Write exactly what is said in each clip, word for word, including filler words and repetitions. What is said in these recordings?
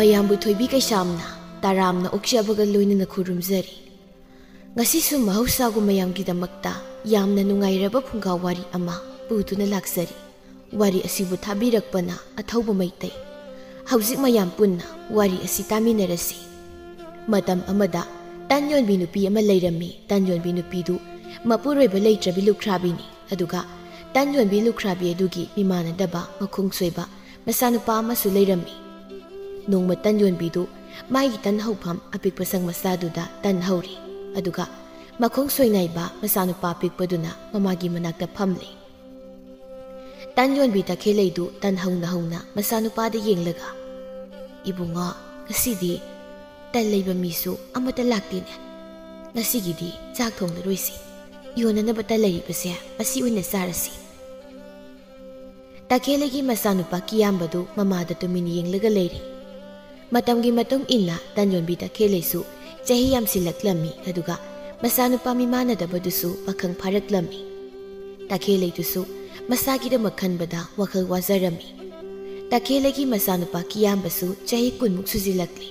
ꯃꯌꯥꯝꯕꯨ ꯊꯣꯏꯕꯤ ꯀꯩꯁꯥꯝꯅ ꯇꯔꯥꯝꯅ ꯑꯣꯛꯆꯕꯒ ꯂꯣꯏꯅꯅ ꯈꯨꯔꯨꯝꯖꯔꯤ꯫ ꯉꯁꯤꯁꯨ ꯃꯍꯧꯁꯥꯒꯨꯝ ꯃꯌꯥꯝꯒꯤꯗꯃꯛꯇ ꯌꯥꯝꯅ ꯅꯨꯡꯉꯥꯏꯔꯕ ꯐꯨꯡꯒꯥ ꯋꯥꯔꯤ ꯑꯃ ꯄꯨꯗꯨꯅ ꯂꯥꯛꯆꯔꯤ꯫ ꯋꯥꯔꯤ ꯑꯁꯤꯕꯨ ꯊꯥꯕꯤꯔꯛꯄꯅ ꯑꯊꯧꯕ ꯃꯩꯇꯩ꯫ ꯍꯧꯖꯤꯛ ꯃꯌꯥꯝ ꯄꯨꯟꯅ ꯋꯥꯔꯤ ꯑꯁꯤ ꯇꯥꯃꯤꯟꯅꯔꯁꯤ꯫ ꯃꯇꯝ ꯑꯃꯗ ꯇꯟ ꯌꯣꯟꯕꯤ ꯅꯨꯄꯤ ꯑꯃ ꯂꯩꯔꯝꯃꯤ꯫ ꯇꯟ ꯌꯣꯟꯕꯤ ꯅꯨꯄꯤꯗꯨ ꯃꯄꯨꯔꯣꯏꯕ ꯂꯩꯇ꯭ꯔꯕꯤ ꯂꯨꯈ꯭ꯔꯥꯕꯤꯅꯤ꯫ ꯑꯗꯨꯒ ꯇꯟ ꯌꯣꯟꯕꯤ ꯂꯨꯈ꯭ꯔꯥꯕꯤ ꯑꯗꯨꯒꯤ ꯃꯤꯃꯥꯟꯅꯗꯕ ꯃꯈꯣꯡ ꯁꯣꯏꯕ ꯃꯆꯥꯅꯨꯄꯥ ꯑꯃꯁꯨ ꯂꯩꯔꯝꯃꯤ꯫ ꯅꯣꯡꯃ ꯇꯟ ꯌꯣꯟꯕꯤꯗꯨ ꯃꯥꯒꯤ ꯇꯟ ꯍꯧꯐꯝ ꯑꯄꯤꯛꯄ ꯁꯪ ꯃꯆꯥꯗꯨꯗ ꯇꯟ ꯍꯧꯔꯤ꯫ ꯑꯗꯨꯒ ꯃꯈꯣꯡ ꯁꯣꯏꯅꯥꯏꯕ ꯃꯆꯥꯅꯨꯄꯥ ꯑꯄꯤꯛꯄꯗꯨꯅ ꯃꯃꯥꯒꯤ ꯃꯅꯥꯛꯇ ꯐꯝꯂꯤ꯫ ꯇꯟ ꯌꯣꯟꯕꯤ ꯇꯈꯦꯜꯂꯩꯗꯨ ꯇꯟ ꯍꯧꯅ ꯍꯧꯅ ꯃꯆꯥꯅꯨꯄꯥꯗ ꯌꯦꯡꯂꯒ, "ꯏꯕꯨꯡꯉꯣ, ꯉꯁꯤꯗꯤ ꯇꯟ ꯂꯩꯕ ꯃꯤꯁꯨ ꯑꯃꯠꯇ ꯂꯥꯛꯇꯦꯅꯦ꯫ ꯉꯁꯤꯒꯤꯗꯤ ꯆꯥꯛ ꯊꯣꯡꯂꯔꯣꯏꯁꯤ꯫ ꯌꯣꯟꯅꯅꯕ ꯇꯟ ꯂꯩꯔꯤꯕꯁꯦ ꯃꯁꯤ ꯑꯣꯏꯅ ꯆꯥꯔꯁꯤ꯫" ꯇꯈꯦꯜꯂꯩꯒꯤ ꯃꯆꯥꯅꯨꯄꯥ ꯀꯤꯌꯥꯝꯕꯗꯨ ꯃꯃꯥꯗ ꯇꯨꯃꯤꯟ ꯌꯦꯡꯂꯒ ꯂꯩꯔꯤ꯫ ꯃꯇꯝꯒꯤ ꯃꯇꯨꯡ ꯏꯟꯅ ꯇꯟ ꯌꯣꯟꯕꯤ ꯇꯈꯦꯜꯂꯩꯁꯨ ꯆꯍꯤ ꯌꯥꯝꯁꯤꯜꯂꯛꯂꯝꯃꯤ, ꯑꯗꯨꯒ ꯃꯆꯥꯅꯨꯄꯥ ꯃꯤꯃꯥꯟꯅꯗꯕꯗꯨꯁꯨ ꯄꯥꯈꯪ ꯐꯥꯔꯛꯂꯝꯃꯤ꯫ ꯇꯈꯦꯜꯂꯩꯗꯨꯁꯨ ꯃꯁꯥꯒꯤꯗꯃꯛ ꯈꯟꯕꯗ ꯋꯥꯈꯜ ꯋꯥꯖꯔꯝꯃꯤ꯫ ꯇꯈꯦꯜꯂꯩꯒꯤ ꯃꯆꯥꯅꯨꯄꯥ ꯀꯤꯌꯥꯝꯕꯁꯨ ꯆꯍꯤ ꯀꯨꯟꯃꯨꯛ ꯁꯨꯖꯤꯜꯂꯛꯂꯤ꯫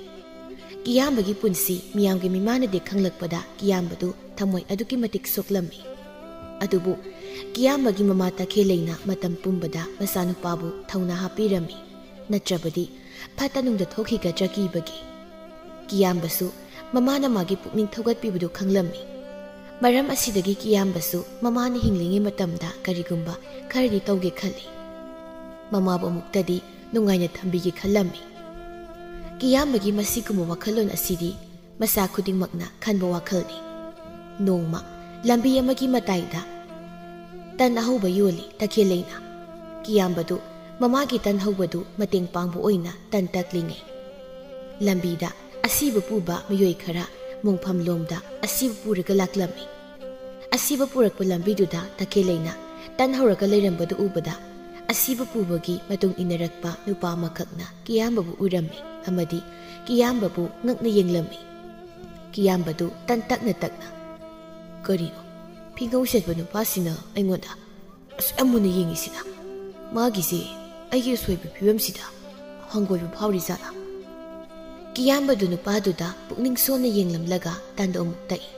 ꯀꯤꯌꯥꯝꯕꯒꯤ ꯄꯨꯟꯁꯤ ꯃꯤꯌꯥꯝꯒꯤ ꯃꯤꯃꯥꯟꯅꯗꯦ ꯈꯪꯂꯛꯄꯗ ꯀꯤꯌꯥꯝꯕꯗꯨ ꯊꯃꯣꯏ ꯑꯗꯨꯛꯀꯤ ꯃꯇꯤꯛ ꯁꯣꯛꯂꯝꯃꯤ꯫ ꯑꯗꯨꯕꯨ ꯀꯤꯌꯥꯝꯕꯒꯤ ꯃꯃꯥ ꯇꯈꯦꯜꯂꯩꯅ ꯃꯇꯝ ꯄꯨꯝꯕꯗ ꯃꯆꯥꯅꯨꯄꯥꯕꯨ ꯊꯧꯅꯥ ꯍꯥꯞꯄꯤꯔꯝꯃꯤ꯫ ꯅꯠꯇ꯭ꯔꯕꯗꯤ ꯐꯠꯇ ꯅꯨꯡꯗ ꯊꯣꯛꯈꯤꯒꯗ꯭ꯔꯥ ꯀꯤꯕꯒꯤ꯫ ꯀꯤꯌꯥꯝꯕꯁꯨ ꯃꯃꯥꯅ ꯃꯥꯒꯤ ꯄꯨꯛꯅꯤꯡ ꯊꯧꯒꯠꯄꯤꯕꯗꯨ ꯈꯪꯂꯝꯃꯤ꯫ ꯃꯔꯝ ꯑꯁꯤꯗꯒꯤ ꯀꯤꯌꯥꯝꯕꯁꯨ ꯃꯃꯥꯅ ꯍꯤꯡꯂꯤꯉꯩ ꯃꯇꯝꯗ ꯀꯔꯤꯒꯨꯝꯕ ꯈꯔꯗꯤ ꯇꯧꯒꯦ ꯈꯜꯂꯤ꯫ ꯃꯃꯥꯕꯨ ꯑꯃꯨꯛꯇꯗꯤ ꯅꯨꯡꯉꯥꯏꯅ ꯊꯝꯕꯤꯒꯦ ꯈꯜꯂꯝꯃꯤ꯫ ꯀꯤꯌꯥꯝꯕꯒꯤ ꯃꯁꯤꯒꯨꯝꯕ ꯋꯥꯈꯜꯂꯣꯟ ꯑꯁꯤꯗꯤ ꯃꯆꯥ ꯈꯨꯗꯤꯡꯃꯛꯅ ꯈꯟꯕ ꯋꯥꯈꯜꯅꯤ꯫ ꯅꯣꯡꯃ ꯂꯝꯕꯤ ꯑꯃꯒꯤ ꯃꯇꯥꯏꯗ ꯇꯟ ꯑꯍꯧꯕ ꯌꯣꯜꯂꯤ ꯇꯈꯦꯜꯂꯩꯅ꯫ ꯀꯤꯌꯥꯝꯕꯗꯨ ꯃꯃꯥꯒꯤ ꯇꯟ ꯍꯧꯕꯗꯨ ꯃꯇꯦꯡ ꯄꯥꯡꯕ ꯑꯣꯏꯅ ꯇꯟ ꯇꯛꯂꯤꯉꯩ, ꯂꯝꯕꯤꯗ ꯑꯁꯤꯕ ꯄꯨꯕ ꯃꯤꯑꯣꯏ ꯈꯔ ꯃꯣꯡꯐꯝ ꯂꯣꯝꯗ ꯑꯁꯤꯕ ꯄꯨꯔꯒ ꯂꯥꯛꯂꯝꯃꯤ꯫ ꯑꯁꯤꯕ ꯄꯨꯔꯛꯄ ꯂꯝꯕꯤꯗꯨꯗ ꯇꯈꯦꯜꯂꯩꯅ ꯇꯟ ꯍꯧꯔꯒ ꯂꯩꯔꯝꯕꯗꯨ ꯎꯕꯗ, ꯑꯁꯤꯕ ꯄꯨꯕꯒꯤ ꯃꯇꯨꯡ ꯏꯟꯅꯔꯛꯄ ꯅꯨꯄꯥ ꯑꯃꯈꯛꯅ ꯀꯤꯌꯥꯝꯕꯕꯨ ꯎꯔꯝꯃꯤ ꯑꯃꯗꯤ ꯀꯤꯌꯥꯝꯕꯕꯨ ꯉꯛꯅ ꯌꯦꯡꯂꯝꯃꯤ꯫ ꯀꯤꯌꯥꯝꯕꯗꯨ ꯇꯟ ꯇꯛꯅ ꯇꯛꯅ, "ꯀꯔꯤꯅꯣ ꯐꯤꯉꯧ ꯁꯦꯠꯄ ꯅꯨꯄꯥꯁꯤꯅ ꯑꯩꯉꯣꯟꯗ ꯑꯁꯨꯛ ꯌꯥꯝ ꯃꯨꯟꯅ ꯌꯦꯡꯉꯤꯁꯤꯅ? ꯃꯥꯒꯤꯁꯦ ꯑꯩꯒꯤ ꯑꯁꯣꯏꯕ ꯐꯤꯕꯝꯁꯤꯗ ꯍꯪꯒꯣꯏꯕ ꯐꯥꯎꯔꯤꯖꯥꯠꯂꯥ? ꯀꯤꯌꯥꯝꯕꯗꯨ ꯅꯨꯄꯥꯗꯨꯗ ꯄꯨꯛꯅꯤꯡ ꯁꯣꯟꯅ ꯌꯦꯡꯂꯝꯂꯒ ꯇꯟꯗꯨ ꯑꯃꯨꯛ ꯇꯛꯏ꯫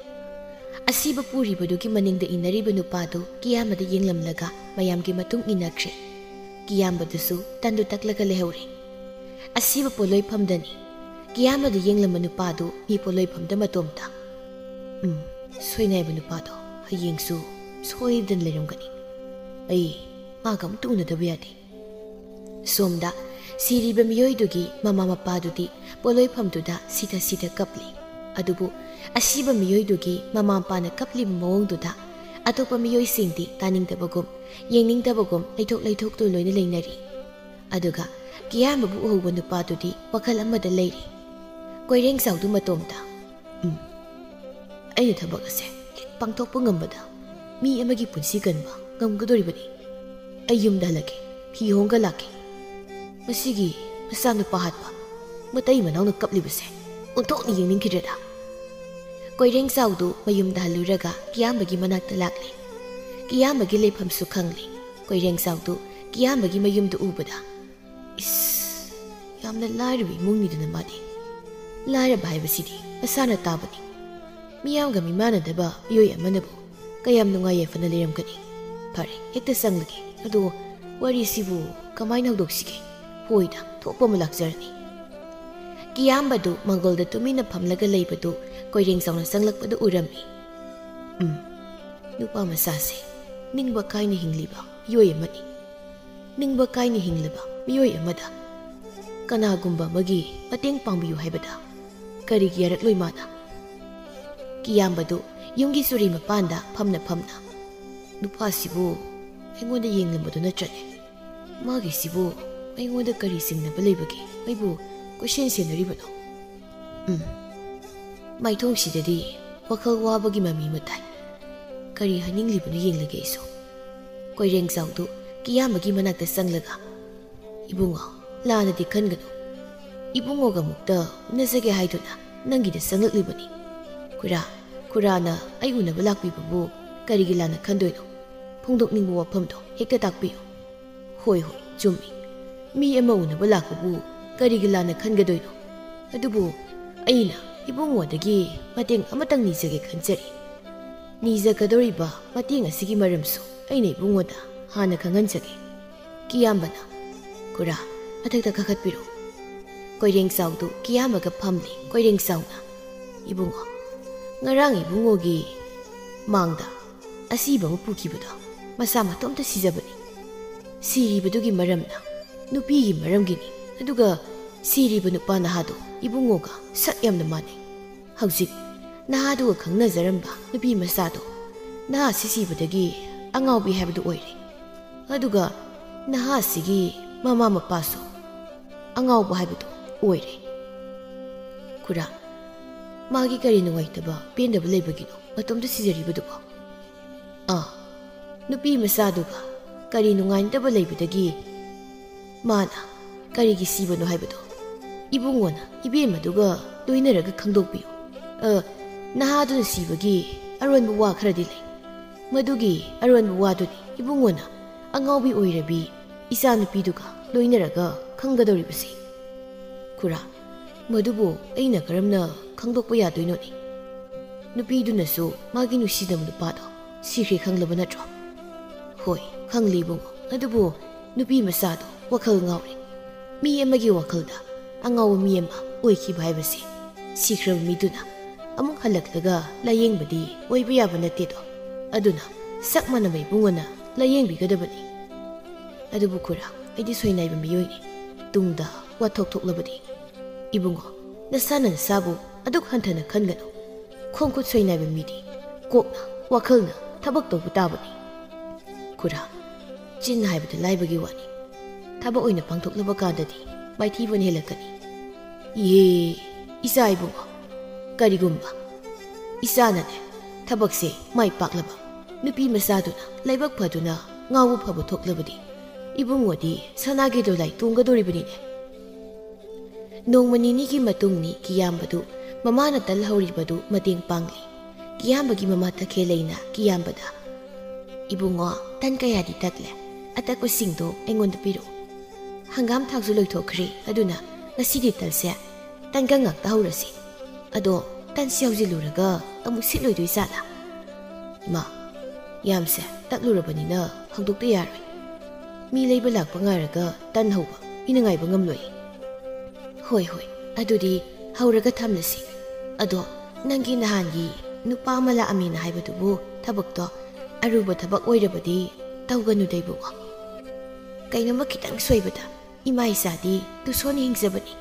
ꯑꯁꯤꯕ ꯄꯨꯔꯤꯕꯗꯨꯒꯤ ꯃꯅꯤꯡꯗ ꯏꯟꯅꯔꯤꯕ ꯅꯨꯄꯥꯗꯨ ꯀꯤꯌꯥꯝꯕꯗ ꯌꯦꯡꯂꯝꯂꯒ ꯃꯌꯥꯝꯒꯤ ꯃꯇꯨꯡ ꯏꯟꯅꯈ꯭ꯔꯦ꯫ ꯀꯤꯌꯥꯝꯕꯗꯨꯁꯨ ꯇꯟꯗꯨ ꯇꯛꯂꯒ ꯂꯩꯍꯧꯔꯦ꯫ ꯑꯁꯤꯕ ꯄꯣꯠꯂꯣꯏꯐꯝꯗꯅꯤ꯫ ꯀꯤꯌꯥꯝꯕꯗ ꯌꯦꯡꯂꯝꯕ ꯅꯨꯄꯥꯗꯨ ꯃꯤ ꯄꯣꯠꯂꯣꯏꯐꯝꯗ ꯃꯇꯣꯝꯇ꯫ "ꯎꯝ, ꯁꯣꯏꯅꯥꯏꯕ ꯅꯨꯄꯥꯗꯣ ꯍꯌꯦꯡꯁꯨ ꯁꯣꯏꯗꯅ ꯂꯩꯔꯝꯒꯅꯤ꯫ ꯑꯩ ꯃꯥꯒ ꯑꯃꯨꯛꯇ ꯎꯅꯗꯕ ꯌꯥꯗꯦ꯫" ꯁꯣꯝꯗ ꯁꯤꯔꯤꯕ ꯃꯤꯑꯣꯏꯗꯨꯒꯤ ꯃꯃꯥ ꯃꯄꯥꯗꯨꯗꯤ ꯄꯣꯠꯂꯣꯏꯐꯝꯗꯨꯗ ꯁꯤꯊ ꯁꯤꯊ ꯀꯞꯂꯤ꯫ ꯑꯗꯨꯕꯨ ꯑꯁꯤꯕ ꯃꯤꯑꯣꯏꯗꯨꯒꯤ ꯃꯃꯥ ꯃꯄꯥꯅ ꯀꯞꯂꯤꯕ ꯃꯑꯣꯡꯗꯨꯗ ꯑꯇꯣꯞꯄ ꯃꯤꯑꯣꯏꯁꯤꯡꯗꯤ ꯇꯥꯅꯤꯡꯗꯕꯒꯨꯝ, ꯌꯦꯡꯅꯤꯡꯗꯕꯒꯨꯝ ꯂꯩꯊꯣꯛ ꯂꯩꯊꯣꯛꯇꯨ ꯂꯣꯏꯅ ꯂꯩꯅꯔꯤ꯫ ꯑꯗꯨꯒ ꯀꯤꯌꯥꯝꯕꯕꯨ ꯎꯍꯧꯕ ꯅꯨꯄꯥꯗꯨꯗꯤ ꯋꯥꯈꯜ ꯑꯃꯗ ꯂꯩꯔꯤ꯫ ꯀꯣꯏꯔꯦꯡꯆꯥꯎꯗꯨ ꯃꯇꯣꯝꯇ, "ꯎꯝ, ꯑꯩꯅ ꯊꯕꯛ ꯑꯁꯦ ꯍꯦꯛ ꯄꯥꯡꯊꯣꯛꯄ ꯉꯝꯕꯗ ꯃꯤ ꯑꯃꯒꯤ ꯄꯨꯟꯁꯤ ꯀꯟꯕ ꯉꯝꯒꯗꯧꯔꯤꯕꯅꯤ꯫ ꯑꯩ ꯌꯨꯝꯗ ꯍꯜꯂꯛꯀꯦ, ꯐꯤ ꯍꯣꯡꯒ ꯂꯥꯛꯀꯦ꯫ ꯃꯁꯤꯒꯤ ꯃꯆꯥꯅꯨꯄꯥ ꯍꯥꯠꯄ ꯃꯇꯩ ꯃꯅꯥꯎꯅ ꯀꯞꯂꯤꯕꯁꯦ ꯑꯣꯟꯊꯣꯛꯅ ꯌꯦꯡꯅꯤꯡꯈꯤꯗ꯭ꯔꯦꯗ꯫" ꯀꯣꯏꯔꯦꯡꯆꯥꯎꯗꯨ ꯃꯌꯨꯝꯗ ꯍꯜꯂꯨꯔꯒ ꯀꯤꯌꯥꯝꯕꯒꯤ ꯃꯅꯥꯛꯇ ꯂꯥꯛꯂꯦ꯫ ꯀꯤꯌꯥꯝꯕꯒꯤ ꯂꯩꯐꯝꯁꯨ ꯈꯪꯂꯦ꯫ ꯀꯣꯏꯔꯦꯡꯆꯥꯎꯗꯨ ꯀꯤꯌꯥꯝꯕꯒꯤ ꯃꯌꯨꯝꯗ ꯎꯕꯗ, ꯏꯁ, ꯌꯥꯝꯅ ꯂꯥꯏꯔꯕ ꯏꯃꯨꯡꯅꯤꯗꯅ ꯃꯥꯗꯤ꯫ ꯂꯥꯏꯔꯕ ꯍꯥꯏꯕꯁꯤꯗꯤ ꯃꯁꯥꯅ ꯇꯥꯕꯅꯤ꯫ ꯃꯤꯌꯥꯝꯒ ꯃꯤꯃꯥꯟꯅꯗꯕ ꯃꯤꯑꯣꯏ ꯑꯃꯅꯕꯨ ꯀꯌꯥꯝ ꯅꯨꯡꯉꯥꯏ ꯌꯥꯏꯐꯅ ꯂꯩꯔꯝꯒꯅꯤ꯫ ꯐꯔꯦ, ꯍꯦꯛꯇ ꯆꯪꯂꯒꯦ꯫ ꯑꯗꯣ ꯋꯥꯔꯤꯁꯤꯕꯨ ꯀꯃꯥꯏꯅ ꯍꯧꯗꯣꯛꯁꯤꯒꯦ? ꯍꯣꯏꯗ, ꯊꯣꯛꯄ ꯑꯃ ꯂꯥꯛꯆꯔꯅꯤ꯫ ꯀꯤꯌꯥꯝꯕꯗꯨ ꯃꯥꯡꯒꯣꯜꯗ ꯇꯨꯃꯤꯟꯅ ꯐꯝꯂꯒ ꯂꯩꯕꯗꯨ ꯀꯣꯏꯔꯦꯡꯆꯥꯎꯅ ꯆꯪꯂꯛꯄꯗꯨ ꯎꯔꯝꯃꯤ꯫ ꯎꯝ, ꯅꯨꯄꯥ ꯃꯆꯥꯁꯦ ꯅꯤꯡꯕ ꯀꯥꯏꯅ ꯍꯤꯡꯂꯤꯕ ꯃꯤꯑꯣꯏ ꯑꯃꯅꯤ꯫ ꯅꯤꯡꯕ ꯀꯥꯏꯅ ꯍꯤꯡꯂꯕ ꯃꯤꯑꯣꯏ ꯑꯃꯗ ꯀꯅꯥꯒꯨꯝꯕ ꯑꯃꯒꯤ ꯃꯇꯦꯡ ꯄꯥꯡꯕꯤꯌꯨ ꯍꯥꯏꯕꯗ ꯀꯔꯤꯒꯤ ꯌꯥꯔꯛꯂꯣꯏ ꯃꯥꯅ? ꯀꯤꯌꯥꯝꯕꯗꯨ ꯌꯨꯝꯒꯤ ꯆꯨꯔꯤ ꯃꯄꯥꯟꯗ ꯐꯝꯅ ꯐꯝꯅ, "ꯅꯨꯄꯥꯁꯤꯕꯨ ꯑꯩꯉꯣꯟꯗ ꯌꯦꯡꯂꯝꯕꯗꯨ ꯅꯠꯇ꯭ꯔꯅꯦ? ꯃꯥꯒꯤꯁꯤꯕꯨ ꯑꯩꯉꯣꯟꯗ ꯀꯔꯤ ꯆꯤꯡꯅꯕ ꯂꯩꯕꯒꯦ? ꯑꯩꯕꯨ ꯀꯣꯏꯁꯦꯟ ꯁꯦꯟꯅꯔꯤꯕꯅꯣ? ꯎꯝ, ꯃꯥꯏꯊꯣꯡꯁꯤꯗꯗꯤ ꯋꯥꯈꯜ ꯋꯥꯕꯒꯤ ꯃꯃꯤ ꯑꯃ ꯇꯥꯏ꯫ ꯀꯔꯤ ꯍꯥꯏꯅꯤꯡꯂꯤꯕꯅꯣ ꯌꯦꯡꯂꯒꯦ ꯑꯩꯁꯨ꯫" ꯀꯣꯏꯔꯦꯡꯆꯥꯎꯗꯨ ꯀꯤꯌꯥꯝꯕꯒꯤ ꯃꯅꯥꯛꯇ ꯆꯪꯂꯒ, "ꯏꯕꯨꯡꯉꯣ, ꯂꯥꯟꯅꯗꯤ ꯈꯟꯒꯅꯨ꯫ ꯏꯕꯨꯡꯉꯣꯒ ꯑꯃꯨꯛꯇ ꯎꯅꯖꯒꯦ ꯍꯥꯏꯗꯨꯅ ꯅꯪꯒꯤꯗ ꯆꯪꯂꯛꯂꯤꯕꯅꯤ꯫ ꯈꯨꯔꯥ, ꯈꯨꯔꯥꯅ ꯑꯩ ꯎꯅꯕ ꯂꯥꯛꯄꯤꯕꯕꯨ ꯀꯔꯤꯒꯤ ꯂꯥꯟꯅ ꯈꯟꯗꯣꯏꯅꯣ? ꯐꯣꯡꯗꯣꯛꯅꯤꯡꯕ ꯋꯥꯐꯝꯗꯣ ꯍꯦꯛꯇ ꯇꯥꯛꯄꯤꯌꯨ꯫" "ꯍꯣꯏ, ꯍꯣꯏ, ꯆꯨꯝꯃꯤ꯫ ꯃꯤ ꯑꯃ ꯎꯅꯕ ꯂꯥꯛꯄꯕꯨ ꯀꯔꯤꯒꯤ ꯂꯥꯟꯅ ꯈꯟꯒꯗꯣꯏꯅꯣ? ꯑꯗꯨꯕꯨ ꯑꯩꯅ ꯏꯕꯨꯡꯉꯣꯗꯒꯤ ꯃꯇꯦꯡ ꯑꯃꯇꯪ ꯅꯤꯖꯒꯦ ꯈꯟꯖꯔꯤ꯫ ꯅꯤꯖꯒꯗꯧꯔꯤꯕ ꯃꯇꯦꯡ ꯑꯁꯤꯒꯤ ꯃꯔꯝꯁꯨ ꯑꯩꯅ ꯏꯕꯨꯡꯉꯣꯗ ꯍꯥꯟꯅ ꯈꯪꯍꯟꯖꯒꯦ꯫ ꯀꯤꯌꯥꯝꯕꯅ, "ꯈꯨꯔꯥ, ꯃꯊꯛꯇ ꯀꯥꯈꯠꯄꯤꯔꯣ꯫" ꯀꯣꯏꯔꯦꯡꯆꯥꯎꯗꯨ ꯀꯤꯌꯥꯝꯕꯒ ꯐꯝꯂꯤ꯫ ꯀꯣꯏꯔꯦꯡꯆꯥꯎꯅ, "ꯏꯕꯨꯡꯉꯣ, ꯉꯔꯥꯡ ꯏꯕꯨꯡꯉꯣꯒꯤ ꯃꯥꯡꯗ ꯑꯁꯤꯕ ꯑꯃ ꯄꯨꯈꯤꯕꯗꯣ ꯃꯁꯥ ꯃꯇꯣꯝꯇ ꯁꯤꯖꯕꯅꯤ꯫ ꯁꯤꯔꯤꯕꯗꯨꯒꯤ ꯃꯔꯝꯅ ꯅꯨꯄꯤꯒꯤ ꯃꯔꯝꯒꯤꯅꯤ꯫ ꯑꯗꯨꯒ ꯁꯤꯔꯤꯕ ꯅꯨꯄꯥ ꯅꯍꯥꯗꯣ ꯏꯕꯨꯡꯉꯣꯒ ꯁꯛ ꯌꯥꯝꯅ ꯃꯥꯟꯅꯩ꯫ ꯍꯧꯖꯤꯛ ꯅꯍꯥꯗꯨꯒ ꯈꯪꯅꯖꯔꯝꯕ ꯅꯨꯄꯤ ꯃꯆꯥꯗꯣ ꯅꯍꯥꯁꯤ ꯁꯤꯕꯗꯒꯤ ꯑꯉꯥꯎꯕꯤ ꯍꯥꯏꯕꯗꯨ ꯑꯣꯏꯔꯦ꯫ ꯑꯗꯨꯒ ꯅꯍꯥꯁꯤꯒꯤ ꯃꯃꯥ ꯃꯄꯥꯁꯨ ꯑꯉꯥꯎꯕ ꯍꯥꯏꯕꯗꯨ ꯑꯣꯏꯔꯦ꯫ ꯈꯨꯔꯥ, ꯃꯥꯒꯤ ꯀꯔꯤ ꯅꯨꯡꯉꯥꯏꯇꯕ ꯄꯦꯟꯗꯕ ꯂꯩꯕꯒꯤꯅꯣ ꯃꯇꯣꯝꯇ ꯁꯤꯖꯔꯤꯕꯗꯨꯕꯣ?" "ꯑꯥ, ꯅꯨꯄꯤ ꯃꯆꯥꯗꯨꯒ ꯀꯔꯤ ꯅꯨꯡꯉꯥꯏꯅꯗꯕ ꯂꯩꯕꯗꯒꯤ ꯃꯥꯅ ꯀꯔꯤꯒꯤ ꯁꯤꯕꯅꯣ ꯍꯥꯏꯕꯗꯣ ꯏꯕꯨꯡꯉꯣꯅ ꯏꯕꯦꯝꯃꯗꯨꯒ ꯂꯣꯏꯅꯔꯒ ꯈꯪꯗꯣꯛꯄꯤꯌꯨ꯫ ꯑ, ꯅꯍꯥꯗꯨꯅ ꯁꯤꯕꯒꯤ ꯑꯔꯣꯟꯕ ꯋꯥ ꯈꯔꯗꯤ ꯂꯩ꯫ ꯃꯗꯨꯒꯤ ꯑꯔꯣꯟꯕ ꯋꯥꯗꯨꯅꯤ ꯏꯕꯨꯡꯉꯣꯅ ꯑꯉꯥꯎꯕꯤ ꯑꯣꯏꯔꯕꯤ ꯏꯆꯥꯅꯨꯄꯤꯗꯨꯒ ꯂꯣꯏꯅꯔꯒ ꯈꯪꯒꯗꯧꯔꯤꯕꯁꯤ꯫" "ꯈꯨꯔꯥ, ꯃꯗꯨꯕꯨ ꯑꯩꯅ ꯀꯔꯝꯅ ꯈꯪꯗꯣꯛꯄ ꯌꯥꯗꯣꯏꯅꯣꯅꯦ? ꯅꯨꯄꯤꯗꯨꯅꯁꯨ ꯃꯥꯒꯤ ꯅꯨꯡꯁꯤꯅꯕ ꯅꯨꯄꯥꯗꯣ ꯁꯤꯈ꯭ꯔꯦ ꯈꯪꯂꯕ ꯅꯠꯇ꯭ꯔꯣ?" "ꯍꯣꯏ, ꯈꯪꯂꯦ ꯏꯕꯨꯡꯉꯣ꯫ ꯑꯗꯨꯕꯨ ꯅꯨꯄꯤ ꯃꯆꯥꯗꯣ ꯋꯥꯈꯜ ꯉꯥꯎꯔꯦ꯫ ꯃꯤ ꯑꯃꯒꯤ ꯋꯥꯈꯜꯗ ꯑꯉꯥꯎꯕ ꯃꯤ ꯑꯃ ꯑꯣꯏꯈꯤꯕ ꯍꯥꯏꯕꯁꯦ ꯁꯤꯈ꯭ꯔꯕ ꯃꯤꯗꯨꯅ ꯑꯃꯨꯛ ꯍꯜꯂꯛꯂꯒ ꯂꯥꯌꯦꯡꯕꯗꯤ ꯑꯣꯏꯕ ꯌꯥꯕ ꯅꯠꯇꯦꯗꯣ꯫ ꯑꯗꯨꯅ ꯁꯛ ꯃꯥꯟꯅꯕ ꯏꯕꯨꯡꯉꯣꯅ ꯂꯥꯌꯦꯡꯕꯤꯒꯗꯕꯅꯤ꯫ ꯑꯗꯨꯕꯨ ꯈꯨꯔꯥ, ꯑꯩꯗꯤ ꯁꯣꯏꯅꯥꯏꯕ ꯃꯤꯑꯣꯏꯅꯤ꯫ ꯇꯨꯡꯗ ꯋꯥꯊꯣꯛ ꯊꯣꯛꯂꯕꯗꯤ?" "ꯏꯕꯨꯡꯉꯣ, ꯅꯁꯥꯅ ꯅꯁꯥꯕꯨ ꯑꯗꯨꯛ ꯍꯟꯊꯅ ꯈꯟꯒꯅꯨ꯫ ꯈꯣꯡ ꯈꯨꯠ ꯁꯣꯏꯅꯥꯏꯕ ꯃꯤꯗꯤ ꯀꯣꯛꯅ, ꯋꯥꯈꯜꯅ ꯊꯕꯛ ꯇꯧꯕ ꯇꯥꯕꯅꯤ꯫" "ꯈꯨꯔꯥ, ꯆꯤꯟ ꯍꯥꯏꯕꯗ ꯂꯥꯏꯕꯒꯤ ꯋꯥꯅꯤ꯫ ꯊꯕꯛ ꯑꯣꯏꯅ ꯄꯥꯡꯊꯣꯛꯂꯕ ꯀꯥꯟꯗꯗꯤ ꯃꯥꯏꯊꯤꯕꯅ ꯍꯦꯜꯂꯛꯀꯅꯤ꯫" "ꯏꯍꯦ, ꯏꯆꯥ ꯏꯕꯨꯡꯉꯣ, ꯀꯔꯤꯒꯨꯝꯕ ꯏꯆꯥꯅꯅꯦ ꯊꯕꯛꯁꯦ ꯃꯥꯏ ꯄꯥꯛꯂꯕ, ꯅꯨꯄꯤ ꯃꯆꯥꯗꯨꯅ ꯂꯥꯏꯕꯛ ꯐꯗꯨꯅ ꯉꯥꯎꯕ ꯐꯕ ꯊꯣꯛꯂꯕꯗꯤ ꯏꯕꯨꯡꯉꯣꯗꯤ ꯁꯅꯥꯒꯤ ꯗꯣꯂꯥꯏ ꯇꯣꯡꯒꯗꯧꯔꯤꯕꯅꯤꯅꯦ꯫" ꯅꯣꯡꯃ ꯅꯤꯅꯤꯒꯤ ꯃꯇꯨꯡꯅꯤ ꯀꯤꯌꯥꯝꯕꯗꯨ ꯃꯃꯥꯅ ꯇꯜ ꯍꯧꯔꯤꯕꯗꯨ ꯃꯇꯦꯡ ꯄꯥꯡꯂꯤ꯫ ꯀꯤꯌꯥꯝꯕꯒꯤ ꯃꯃꯥ ꯇꯈꯦꯜꯂꯩꯅ ꯀꯤꯌꯥꯝꯕꯗ, "ꯏꯕꯨꯡꯉꯣ, ꯇꯟ ꯀꯌꯥꯗꯤ ꯇꯛꯂꯦ꯫ ꯑꯇꯛꯄꯁꯤꯡꯗꯣ ꯑꯩꯉꯣꯟꯗ ꯄꯤꯔꯛꯎ꯫ ꯍꯪꯒꯥꯝ ꯊꯥꯎꯁꯨ ꯂꯣꯏꯊꯣꯛꯈ꯭ꯔꯦ, ꯑꯗꯨꯅ ꯉꯁꯤꯗꯤ ꯇꯜꯁꯦ ꯇꯟꯒꯪ ꯉꯥꯛꯇ ꯍꯧꯔꯁꯤ꯫ ꯑꯗꯣ ꯇꯟꯁꯤ ꯍꯧꯖꯤꯜꯂꯨꯔꯒ ꯑꯃꯨꯛ ꯁꯤꯠꯂꯣꯏꯗꯣꯏ ꯖꯥꯠꯂꯥ? ꯏꯃꯥ, ꯌꯥꯝꯁꯦ ꯇꯛꯂꯨꯔꯕꯅꯤꯅ ꯍꯧꯗꯣꯛꯇ ꯌꯥꯔꯣꯏ꯫ ꯃꯤ ꯂꯩꯕ ꯂꯥꯛꯄ ꯉꯥꯏꯔꯒ ꯇꯟ ꯍꯧꯕ ꯃꯤꯅ ꯉꯥꯏꯕ ꯉꯝꯂꯣꯏ꯫ ꯍꯣꯏ, ꯍꯣꯏ, ꯑꯗꯨꯗꯤ ꯍꯧꯔꯒ ꯊꯝꯂꯁꯤ꯫ ꯑꯗꯣ ꯅꯪꯒꯤ ꯅꯍꯥꯟꯒꯤ ꯅꯨꯄꯥ ꯑꯃ ꯂꯥꯛꯑꯝꯃꯦꯅ ꯍꯥꯏꯕꯗꯨꯕꯨ ꯊꯕꯛꯇꯣ ꯑꯔꯨꯕ ꯊꯕꯛ ꯑꯣꯏꯔꯕꯗꯤ ꯇꯧꯒꯅꯨꯗ ꯏꯕꯨꯡꯉꯣ꯫ ꯀꯩꯅꯣꯝꯃ ꯈꯤꯇꯪ ꯁꯣꯏꯕꯗ ꯏꯃꯥ ꯏꯆꯥꯗꯤ ꯇꯨꯁꯣꯟ ꯍꯤꯡꯖꯕꯅꯤ꯫